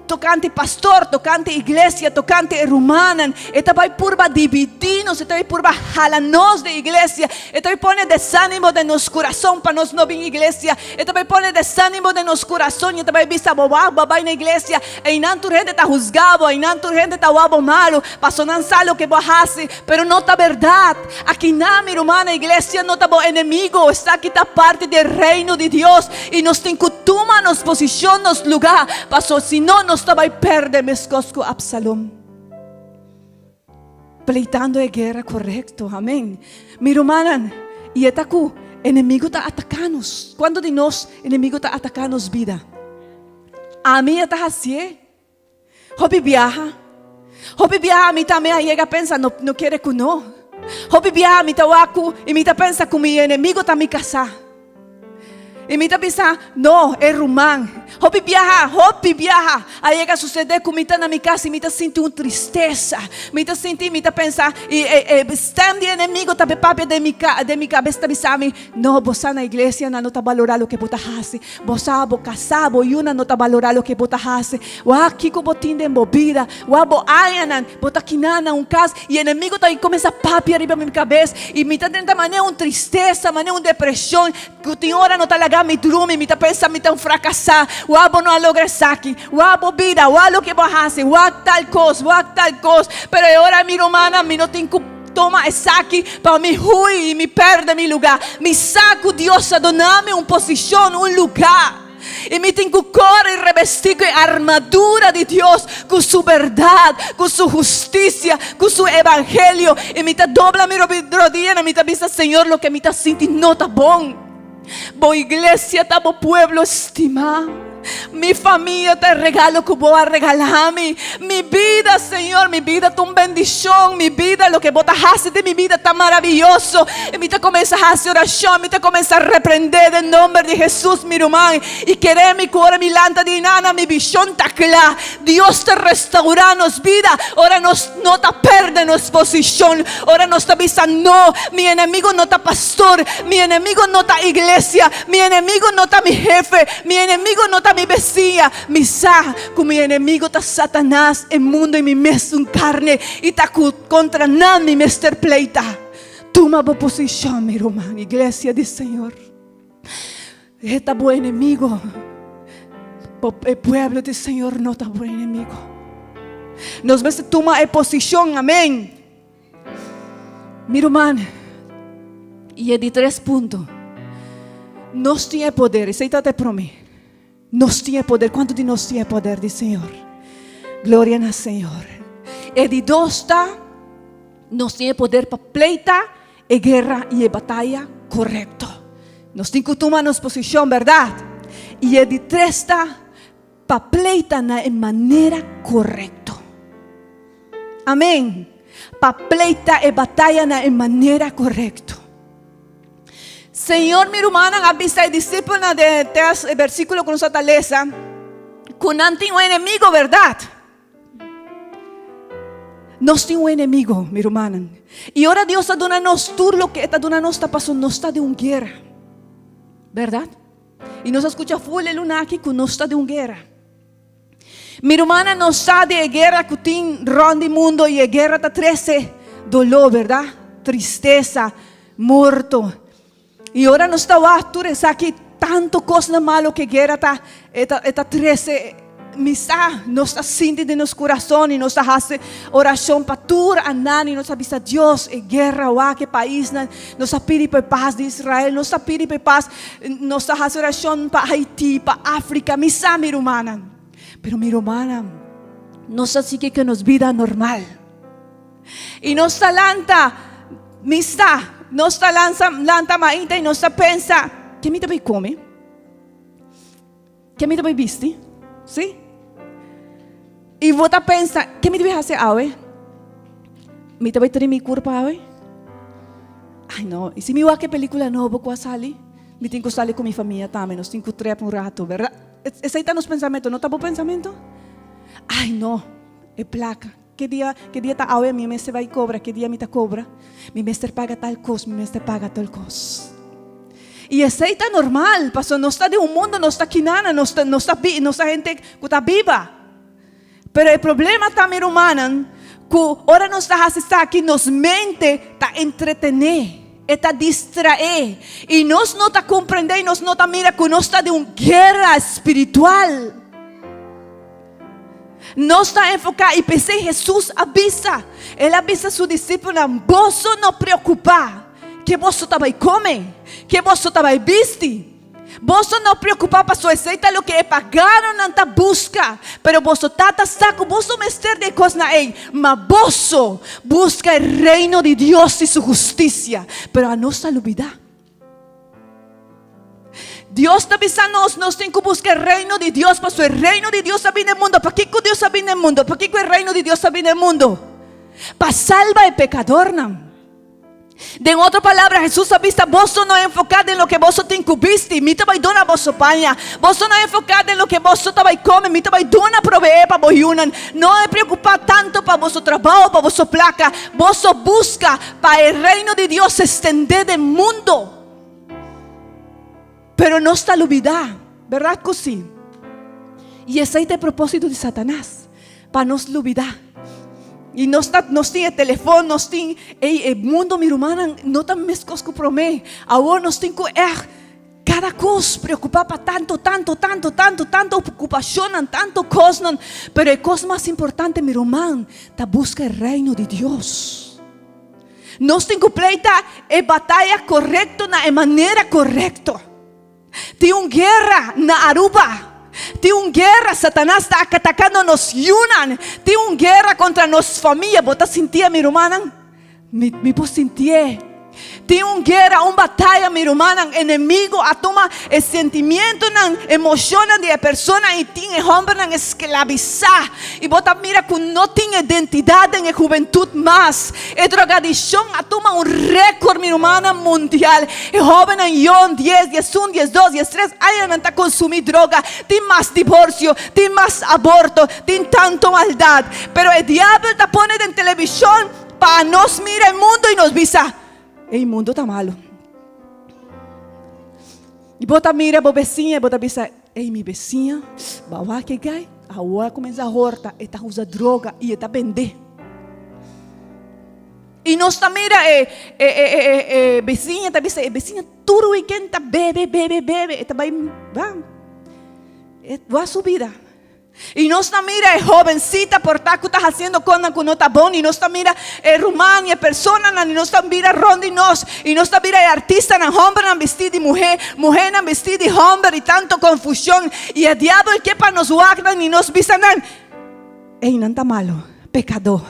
tokante pastor, tokante iglesia, tokante e rumannan. E ta bai purba dividí nos, e ta bai purba hala nos den iglesia. E ta bai pone desánimo den nos kurason pa nos no bin iglesia. E ta bai pone desánimo den nos kurason i e ta bai bisa bo, Wak, bo a bai na iglesia, einan tur hende ta husga bo, einan tur hende ta wak bo malu, paso nan sa loke bo a hasi. Pero no ta bèrdat. Akinan, mi rumannan, iglesia no ta bo enemigo. Esaki ta parti di e Reino di Dios i nos tin ku tuma nos posishon, nos lugá, paso si no nos ta bai pèrdè meskos ku Absalom. Pleitando e guera korekto. Amen. Mi rumannan, i e ta ku enemigo ta ataká nos. Kuantu di nos enemigo ta ataká nos bida? Ami e ta hasié. Hopi biaha. Hopi biaha mi tambe a yega pensa, no, no kere ku no. Hopi biaha mi ta wak ku i mi ta pensa ku mi enemigo ta mi kasá. I mi ta bisa, No, e ruman. Hopi biaha, hopi biaha a yega sucede cu mi ta na mi cas i mi ta sinti un tristesa. Mi ta sinti, mi ta pensa, i e, e stem di enemigo ta papia den mi ca, den mi cabes ta bisa mi, No, bo sa na iglesia nan no ta balora loke bo ta haci. Bo sa, bo casá, bo yunan no ta balora loke bo ta haci. Wak kico bo tin den bo bida. Wak bo añanan, bo ta kiná na un cas i enemigo ta cuminsa papia riba mi cabes i mi ta drenta manera un tristesa, manera un depresion cu tin ora no ta laga mi drumi, mi ta pensa mi ta un fracasá, wak bo no a logra esaki, wak bo bida, wak loke bo a haci, wak tal cos, wak tal cos, pero e ora mi rumannan mi no tin cu toma esaki pa mi hui i mi perde mi lugar, mi sa cu Dios a duna mi un posicion, un lugar. I mi tin ku kore i rebestí ku e armadura di Dios, ku su bèrdat, ku su hustisia, ku su evangelio. I mi ta dobla mi rodianan, mi ta bisa, Señor, loke mi ta sinti no ta bon. Bo iglesia ta bo pueblo stimá. Mi famia ta e regalo ku bo a regalá mi. Mi bida, Señor, mi bida ta un bendishon. Mi bida, loke bo ta hasi den mi bida ta maraviyoso. I mi ta kuminsá hasi orashon, mi ta kuminsá reprendé den nomber di Hesus, mi ruman. I kere mi ku ora mi lanta di einan, mi vishon ta kla. Dios ta restaurá nos bida ora nos no ta pèrdè nos posishon, ora nos ta bisa, No, mi enemigo no ta pastor, mi enemigo no ta iglesia, mi enemigo no ta mi hefe, mi enemigo no ta mi besiña. Mi sa ku mi enemigo ta Satanas, e mundo i mi mesun karne, i ta ku kontra nan mi mester pleita. Tuma bo posishon, mi ruman, iglesia di Señor. E ta bo enemigo. Bo, e pueblo di Señor no ta bo enemigo. Nos mester tuma e posishon, amen. Mi ruman, i e di tres punto, nos tin e poder, esei ta te promé. Nos tin e poder, kuantu di nos tin e poder di Señor? Gloria na Señor. E di dos ta, nos tin e poder pa pleita e guera i e bataya korekto. Nos tin ku tuma nos posishon, bèrdat? I e di tres ta pa pleita na e manera korekto. Amén. Pa pleita e bataya na e manera korekto. Señor, mi rumannan a bisa e disipelnan den e tèst, e versíkulo ku nos a ta lesa, ku nan tin un enemigo, bèrdat? Nos tin un enemigo, mi rumannan. I ora Dios a duna nos tur loke E ta duna nos ta paso nos ta den un guera. Bèrdat? I nos a skucha ful e luna aki ku nos ta den un guera. Mi rumannan, nos sa di e guera ku tin rònt di mundo i e guera ta trese doló, bèrdat? Tristesa, morto. I ora nos ta wak tur esaki tantu kosnan malu ku e guera ta e ta e ta trese, mi sa nos ta sinti den nos kurason i nos ta hasi orashon pa tur anan i nos ta bisa Dios e guera wak e paisnan, nos ta pidi pa e pas di Israel, nos ta pidi pa e pas, nos ta hasi orashon pa Haiti, pa Afrika, mi sa mi rumannan. Pero mi rumannan, nos ta sigui ku nos bida normal. I nos ta lanta, mi sa, nos ta lansa, lanta mainta i nos ta pensa, ke mi ta bai kome? Ke mi ta bai bisti? Sí? I bo ta pensa, ke mi ta bai hasi awe? Mi ta bai tene mi kurpa awe? Ai no, i si mi wak e pelikula nobo ku a sali? Mi tin ku sali ku mi famia tambe, nos tin ku trep un rato, bèrdat? Esei ta nos pensamentu, no ta bo pensamentu? Ai no, e plaka. Ke dia, ke dia ta awe mi mester bai kobra, ke dia mi ta kobra? Mi mester paga tal kos, mi mester paga tal kos. I esei ta normal, pasobra nos ta den un mundo, nos ta kinana, nos ta, nos ta, nos ta hende ku ta biba. Pero e problema ta, mi rumannan, ku ora nos ta hasi esaki, nos mente ta entretené, e ta distraé, i nos no ta komprendé i nos no ta mira ku nos ta den un guera spiritual. Nos ta enfoká i p'esei Hesus a bisa, el a bisa su disipelnan, Boso no preokupá ke boso ta bai kome, ke boso ta bai bisti. Boso no preokupá pasobra esei ta loke e paganonan ta buska, pero boso Tata sa ku boso mester di e kosnan ei. Ma boso buska e Reino di Dios i su hustisia. Pero anos ta lubidá. Dios ta bisa nos, nos tin ku buska e reino di Dios, pasobra e reino di Dios a bini e mundo. Pakiko Dios a bini e mundo? Pakiko e reino di Dios a bini e mundo? Pa salba e pekadornan. Den otro palabra, Hesus a bisa, boso no enfoká den loke boso tin ku bisti, mi ta bai duna boso paña. Boso no enfoká den loke boso ta bai kome, mi ta bai duna proveé pa bo yunan. No e preokupá tantu pa boso trabou, pa boso plaka. Boso buska Pa e reino di Dios extendé den mundo. Pero nos ta lubidá, berdad cu si? Y esey ta e propósito di Satanás, pa nos lubidá. Y nos ta, nos tin e telefon, nos tin, ey, e mundo, mi rumannan, no ta mescos cu promé. Awor nos tin cu echt cada cos preocupa pa tanto, tanto, tanto, tanto, tanto ocupacionnan, tanto cosnan. Pero e cos mas importante, mi ruman, ta busca e reino di Dios. Nos tin ku pleita e bataya korekto na e manera korekto. Tin un guera na Aruba. Tin un guera, Satanas ta atakando nos yunan. Tin un guera kontra nos famia. Bo ta sintié, mi rumannan? Mi, mi por sintié. Tin un guera, un bataya, mi rumannan. Enemigo a tuma e sentimientonan, emocionnan di e persona y tin e hombernan esclavisa. Y bo ta mira cu no tin identidad den e hubentud mas. E drogadiccion a tuma un record, mi rumannan, mundial. E hobennan yon, dies, diesun, diesdos, diestres añanan ta consumi droga. Tin mas divorcio, tin mas aborto, tin tanto maldad. Pero e diabel ta pone den television Pa nos mira e mundo y nos bisa, Ey mundo ta malo. Y bo ta mira bo beciña y bo ta bisa, Ey mi beciña, ba wak e guy, awor a cuminsa horta, e ta usa droga y e ta bende. Y nos ta mira e, e, e, e, e beciña ta bisa, e beciña tur weekend ta bebe, bebe, bebe, e ta bay, ba, e wak su bida. I nos ta mira e hobencita por ta cu ta haciendo conan cu no ta bon, i nos ta mira e ruman i e personanan, i nos ta mira rond di nos, i nos ta mira e artistanan, hombernan bisti di muhe, muhenan bisti di homber, i tanto confusion, i e diabel ke pa nos wak nan i nos bisa nan, Ey nan ta malo, pecador.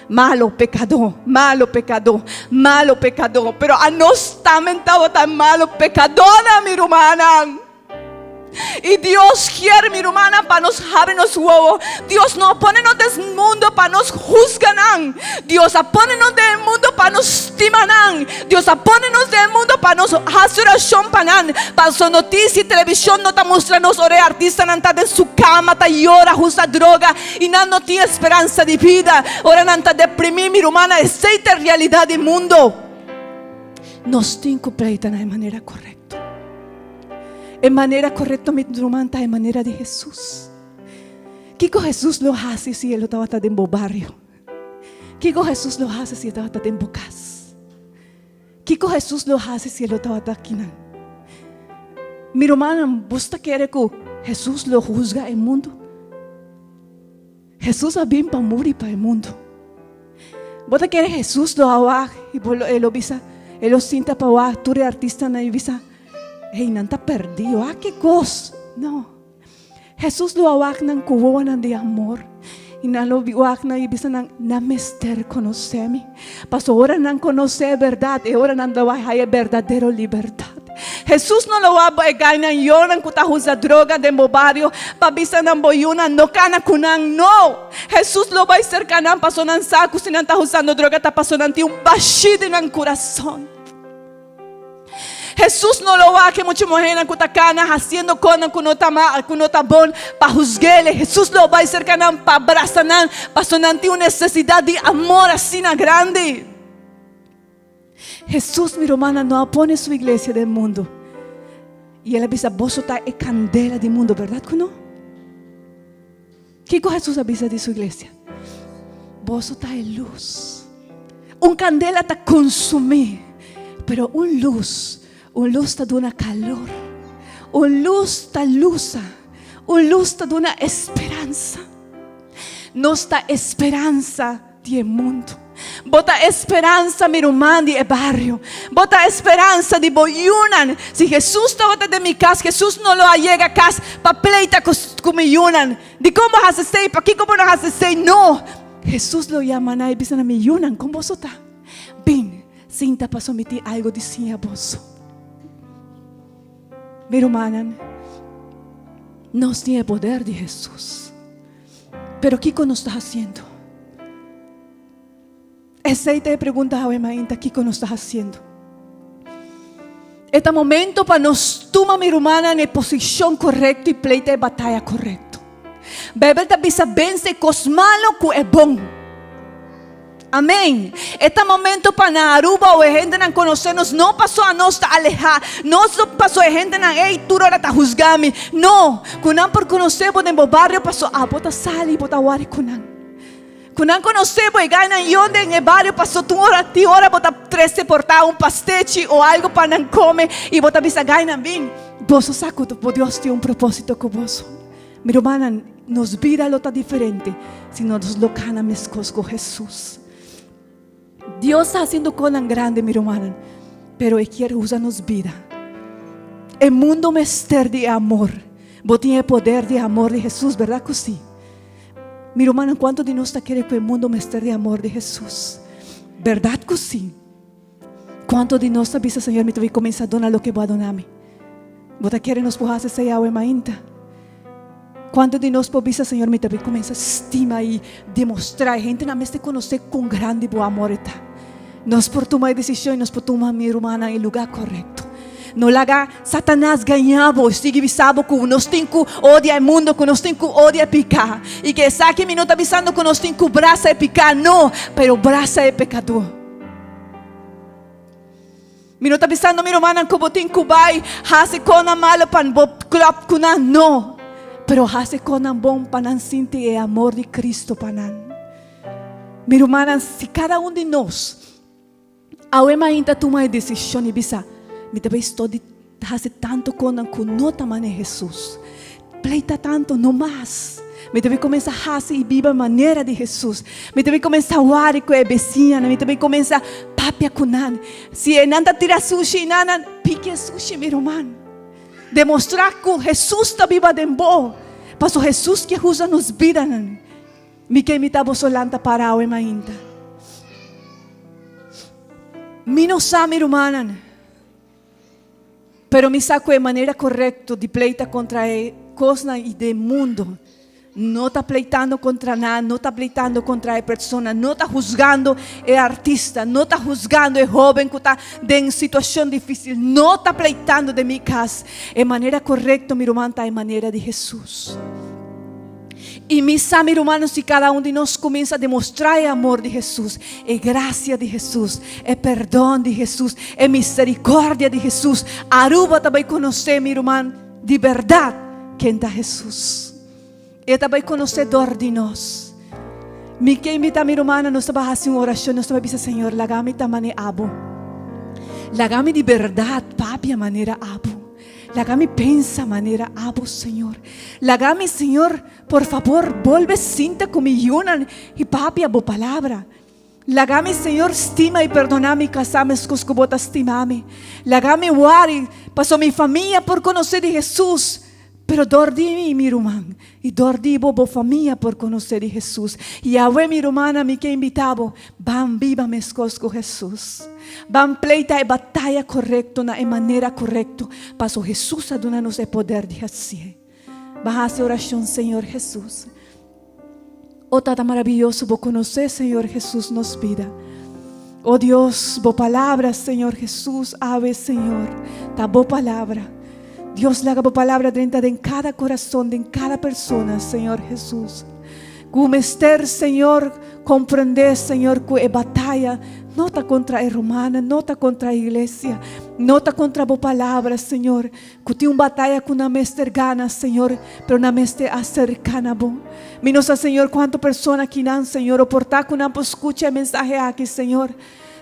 Malo pekadó, malo pekadó, malo pekadó. Pero anos tambe tabata malo pekadónan, mi rumannan. I Dios kier, mi rumannan, pa nos habri nos wowo. Dios no a pone nos den mundo pa nos husga nan. Dios a pone nos den mundo pa nos stima nan. Dios a pone nos den mundo pa nos hasi orashon pa nan. Paso notisia i televishon no ta mustra nos ora e artistanan ta den su kama ta yora, husa droga i nan no tin esperansa di bida. Ora nan ta deprimí, mi rumannan, esei ta e realidat di mundo. Nos tin ku pleita na e manera korekto. E manera korekto, mi ruman, ta e manera di Hesus. Kiko Hesus lo hasi si e lo tabata den bo bario? Kiko Hesus lo hasi si e tabata den bo kas? Kiko Hesus lo hasi si e lo tabata akinan? Mi rumannan, bos ta kere ku Hesus lo husga e mundu? Hesus a bin pa muri pa e mundu. Bo ta kere Hesus lo a wak i bo lo, e lo bisa, e lo sinta pa wak tur e artistanan i bisa, Hey, nan ta perdí, wak ki kos. No. Hesus lo a wak nan ku wowonan di amor i nan lo wak nan i bisa nan, Nan mester konosé mi. Pasobra ora nan konosé e bèrdat, e ora nan lo bai haña e berdadero libertat. Hesus no lo wak bo e gainan yonan ku ta usa droga den bo bario pa bisa nan bo yunan no kana ku nan. No! Hesus lo bai serka nan pasobra nan sa ku si nan ta usando droga ta pasobra nan tin un bashí den nan kurason. Hesus no lo wak e mucha muhénan ku ta kana hasiendo konan ku no ta ku no ta bon pa husg'el. Hesus lo bai serka nan pa brasa nan, pasobra nan tin un nesesidat di amor asina grandi. Hesus, mi rumannan, no a pone su iglesia den mundu. I el a bisa, Boso ta e kandela di mundu, bèrdat ku no? Kiko Hesus a bisa di su iglesia? Boso ta e lus. Un kandela ta konsumí, pero un lus, un lus ta duna kalor. Un lus ta lusa. Un lus ta duna esperansa. Nos ta esperansa di e mundu. Bo ta esperansa, mi ruman di e bario. Bo ta esperansa di bo yunan. Si Hesus tabata den mi kas, Hesus no lo a yega kas pa pleita ku mi yunan. Dikon bo hasi esei? Pakiko bo no hasi esei? No! Hesus lo yama nan i bisa nan, Mi yunan, kon boso ta? Bin, sinta pasobra mi tin algu di siña boso. Mi rumannan, nos tin e poder di Hesus. Pero kiko nos ta hasiendo? Esei ta e pregunta awe mainta, kiko nos ta hasiendo? E ta momento pa nos tuma mi rumannan e posishon korekto i pleita e bataya korekto. Beibel ta bisa bense e kos malo ku e bon. Amén. E ta momento pa na Aruba o e hendenan conoce nos, no paso anos ta aleha, nos no paso e hendenan ey tur ora ta huzga mi. No, cu nan por conoce bo den bo bario paso abo ta sali bo ta wari cu nan. Cu nan conoce bo e gainan yon den e bario paso tur ora tin ora bo ta trece por ta un pastechi o algo pa nan come y bo ta bisa gainan bin boso sa cu bo Dios tin un proposito cu boso. Mi rumannan, nos bida lo ta diferente si nos lo kana meskos ku Hesus. Dios ta hasiendo konan grandi, mi rumannan, pero e kier usa nos bida. E mundo mester di e amor. Bo tin e poder di e amor di Hesus, bèrdat ku si? Mi rumannan, kuantu di nos ta kere ku e mundo mester di e amor di Hesus? Bèrdat ku si? Kuantu di nos ta bisa, Señor, mi ta bin kuminsá duna loke bo a duna mi? Bo ta kere nos por hasi esei awe mainta? Kuantu di nos por bisa, Señor, mi ta bin kuminsá stima i demostrá e hendenan mester konosé kon grandi bo amor e ta? Nos por tuma e desishon i nos por tuma, mi rumannan, e lugá korekto. No laga Satanas gañá bo i sigui bisa bo ku nos tin ku odia e mundu, ku nos tin ku odia e piká. I ku esaki mi no ta bisando ku nos tin ku brasa e piká, no, pero brasa e pekadó. Mi no ta bisando mi rumannan ku bo tin ku bai hasi konan malu pa bo klòp ku nan, no. Pero hasi konan bon pa nan sinti e amor di Kristu pa nan. Mi rumannan, si kada un di nos awe mainta tuma e desishon i bisa, Mi ta bai stòp di hasi tantu konan ku no ta manera Hesus. Pleita tantu, no mas. Mi ta bin kuminsá hasi i biba manera di Hesus. Mi ta bin kuminsá wari ku e besiñanan. Mi ta bin kuminsá papia ku nan. Si e nan ta tira sushi i nan, nan piki e sushi, mi ruman. Demostrá ku Hesus ta biba den bo. Pasobra Hesus ke usa nos bidanan. Mi ke imitá boso lanta para awe mainta. Mi no sa mi rumannan, pero mi sa ku e manera korekto di pleita kontra e kosnan i den mundu no ta pleitando kontra nan, no ta pleitando kontra e persona, no ta husgando e artista, no ta husgando e hóben ku ta den situashon difísil, no ta pleitando den mi kas. E manera korekto, mi ruman, ta e manera di Hesus. I mi sa, mi rumannan, si kada un di nos kuminsá demostrá e amor di Hesus, e grasia di Hesus, e perdon di Hesus, e miserikòrdia di Hesus, Aruba ta bai konosé, mi ruman, di bèrdat ken ta Hesus. E ta bai konosé dor di nos. Mi ke invitá mi rumannan, nos ta bai hasi un orashon, nos ta bai bisa, Señor, laga mi ta manera abo. Laga mi di bèrdat papia manera abo. Laga mi pensa manera abo, Señor. Laga mi, Señor, por fabor, bolbe sinta ku mi yunan i papia bo palabra. Laga mi, Señor, stima i perdoná mi kasá meskos ku bo ta stima mi. Laga mi wari pasobra mi famia por konosé di Hesus, pero dor di mi, mi ruman, i dor di bo, bo famia por konosé di Hesus. Yahweh, mi rumannan, mi ke invitá bo, ban biba meskos ku Hesus. Ban pleita e bataya korekto na e manera korekto, paso Hesus a duna nos e poder di hasié. Ban hasi orashon, Señor Hesus. O Tata maraviyoso, bo konosé, Señor Hesus, nos bida. O Dios, bo palabra, Señor Hesus, awe, Señor, ta bo palabra. Dios, laga bo palabra drenta den kada korason, den kada persona, Señor Hesus. Ku mester, Señor, komprendé, Señor, ku e bataya no ta kontra e rumannan, no ta kontra e iglesia, no ta kontra bo palabra, Señor. Ku tin un bataya ku nan mester gana, Señor, pero nan mester aserká na bo. Mi no sa, Señor, kuantu persona akinan, Señor, o por ta ku nan por skucha e mensahe aki, Señor.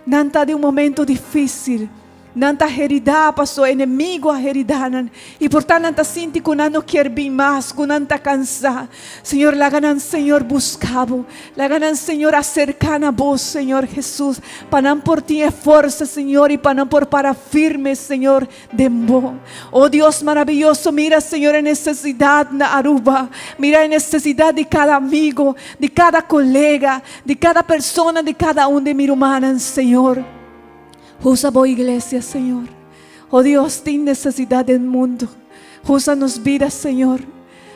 Nan ta den un momento difísil. Nan ta heridá pasobra enemigo a heridá nan. I por ta nan ta sinti ku nan no kier bin mas, ku nan ta kansá. Señor, laga nan, Señor, buska bo. Laga nan, Señor, aserká na bo, Señor Hesus, pa nan por tin e forsa, Señor, i pa nan por para firme, Señor, den bo. O Dios maraviyoso, mira, Señor, e nesesidat na Aruba. Mira e nesesidat di kada amigo, di kada kolega, di kada persona, di kada un di mi rumannan, Señor. Usa bo iglesia, Señor. O Dios, tin nesesidat den mundu. Usa nos bida, Señor.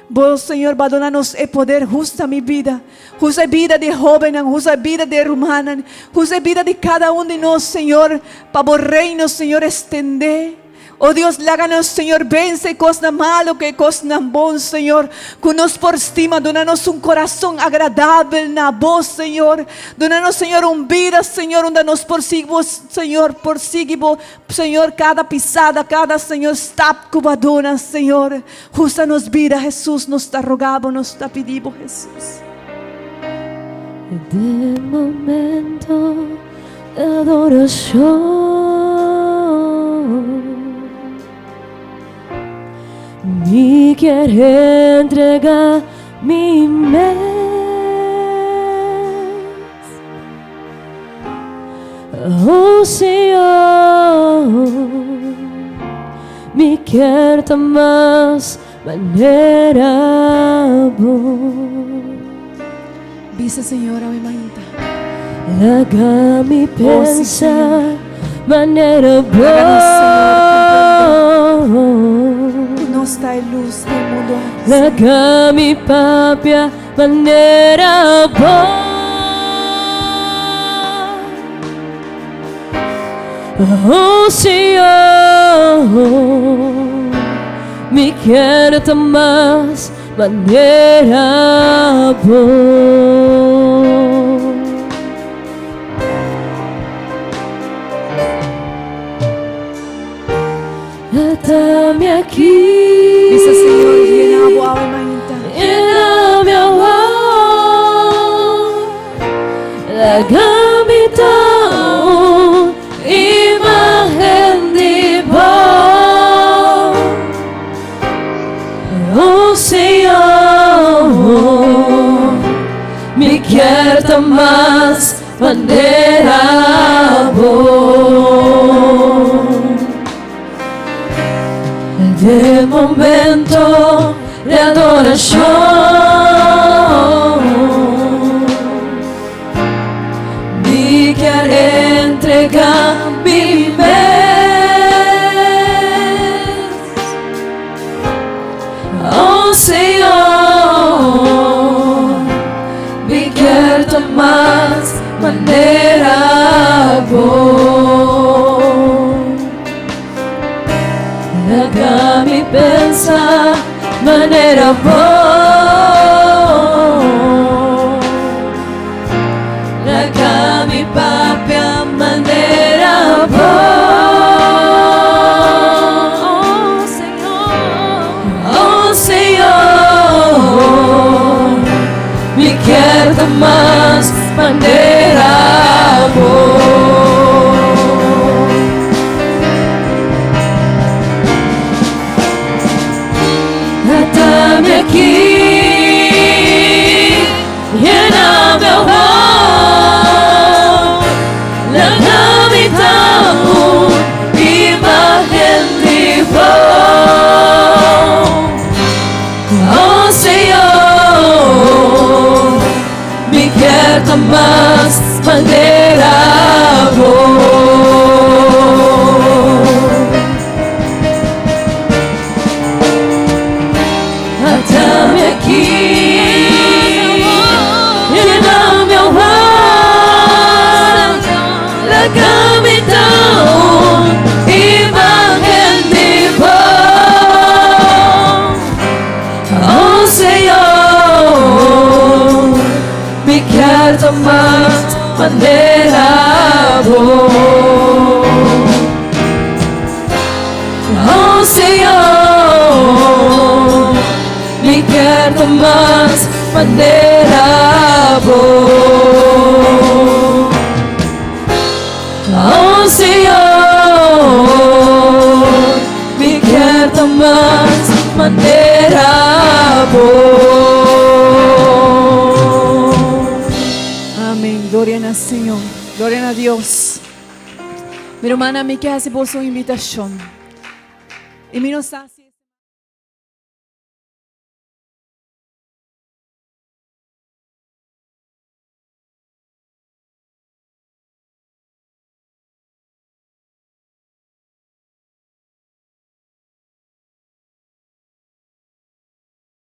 Bo, Señor, ba duna nos e poder. Usa mi bida. Usa e bida di e hóbennan. Usa e bida di e rumannan. Usa e bida di kada un di nos, Señor, pa bo reino, Señor, estendé. O Dios, laga nos, Señor, vense e kosnan malu ku e kosnan bon, Señor. Ku nos por stima. Duna nos un kurason agradabel na bo, Señor. Duna nos, Señor, un bida, Señor, unda nos por sigui bo, Señor, por sigui bo Señor, cada pisada, cada, Señor, stap cu bo a duna, Señor, justa nos bida, Jesús, nos ta roga bo, nos ta pidi bo, Jesús. Den momento de adoracion Mi kier entrega mi mes. Oh Señor, mi kier ta mas manera bo. Bisa Señor awe mainta. Laga mi Oh, sí, pensa Señor. manera bo. Laga nos, Señor, comprende ku nos ta e lus di e mundu aki, Señor. Laga mi papia Manera bo. Oh Señor, mi kier ta mas manera bo. Atami aki. Bisa Señor, yena bo awe mainta. Yena mi awa. Laga mi ta un imagen di bo. Oh Señor, mi kier ta mas manera bo. Den momento de adoracion Mi kier entrega. pensa manera bo. Laga mi papia manera bo. Oh Señor, oh Señor, mi kier ta mas manera bo. Ata mi aki, yena mi awor, laga mi ta un imagen di bo. Oh Señor, mi kier ta mas manera bo. Ata mi aki, yena mi awor, laga mi ta un imagen di bo. Oh Señor, mi kier ta mas manera bo. Oh Señor, mi kier ta mas manera bo. Oh Señor, mi kier ta mas manera bo. Amén. Gloria na Señor. Gloria na Dios. Mi ruman, mi kier hasi boso un invitacion. Y mi no sa.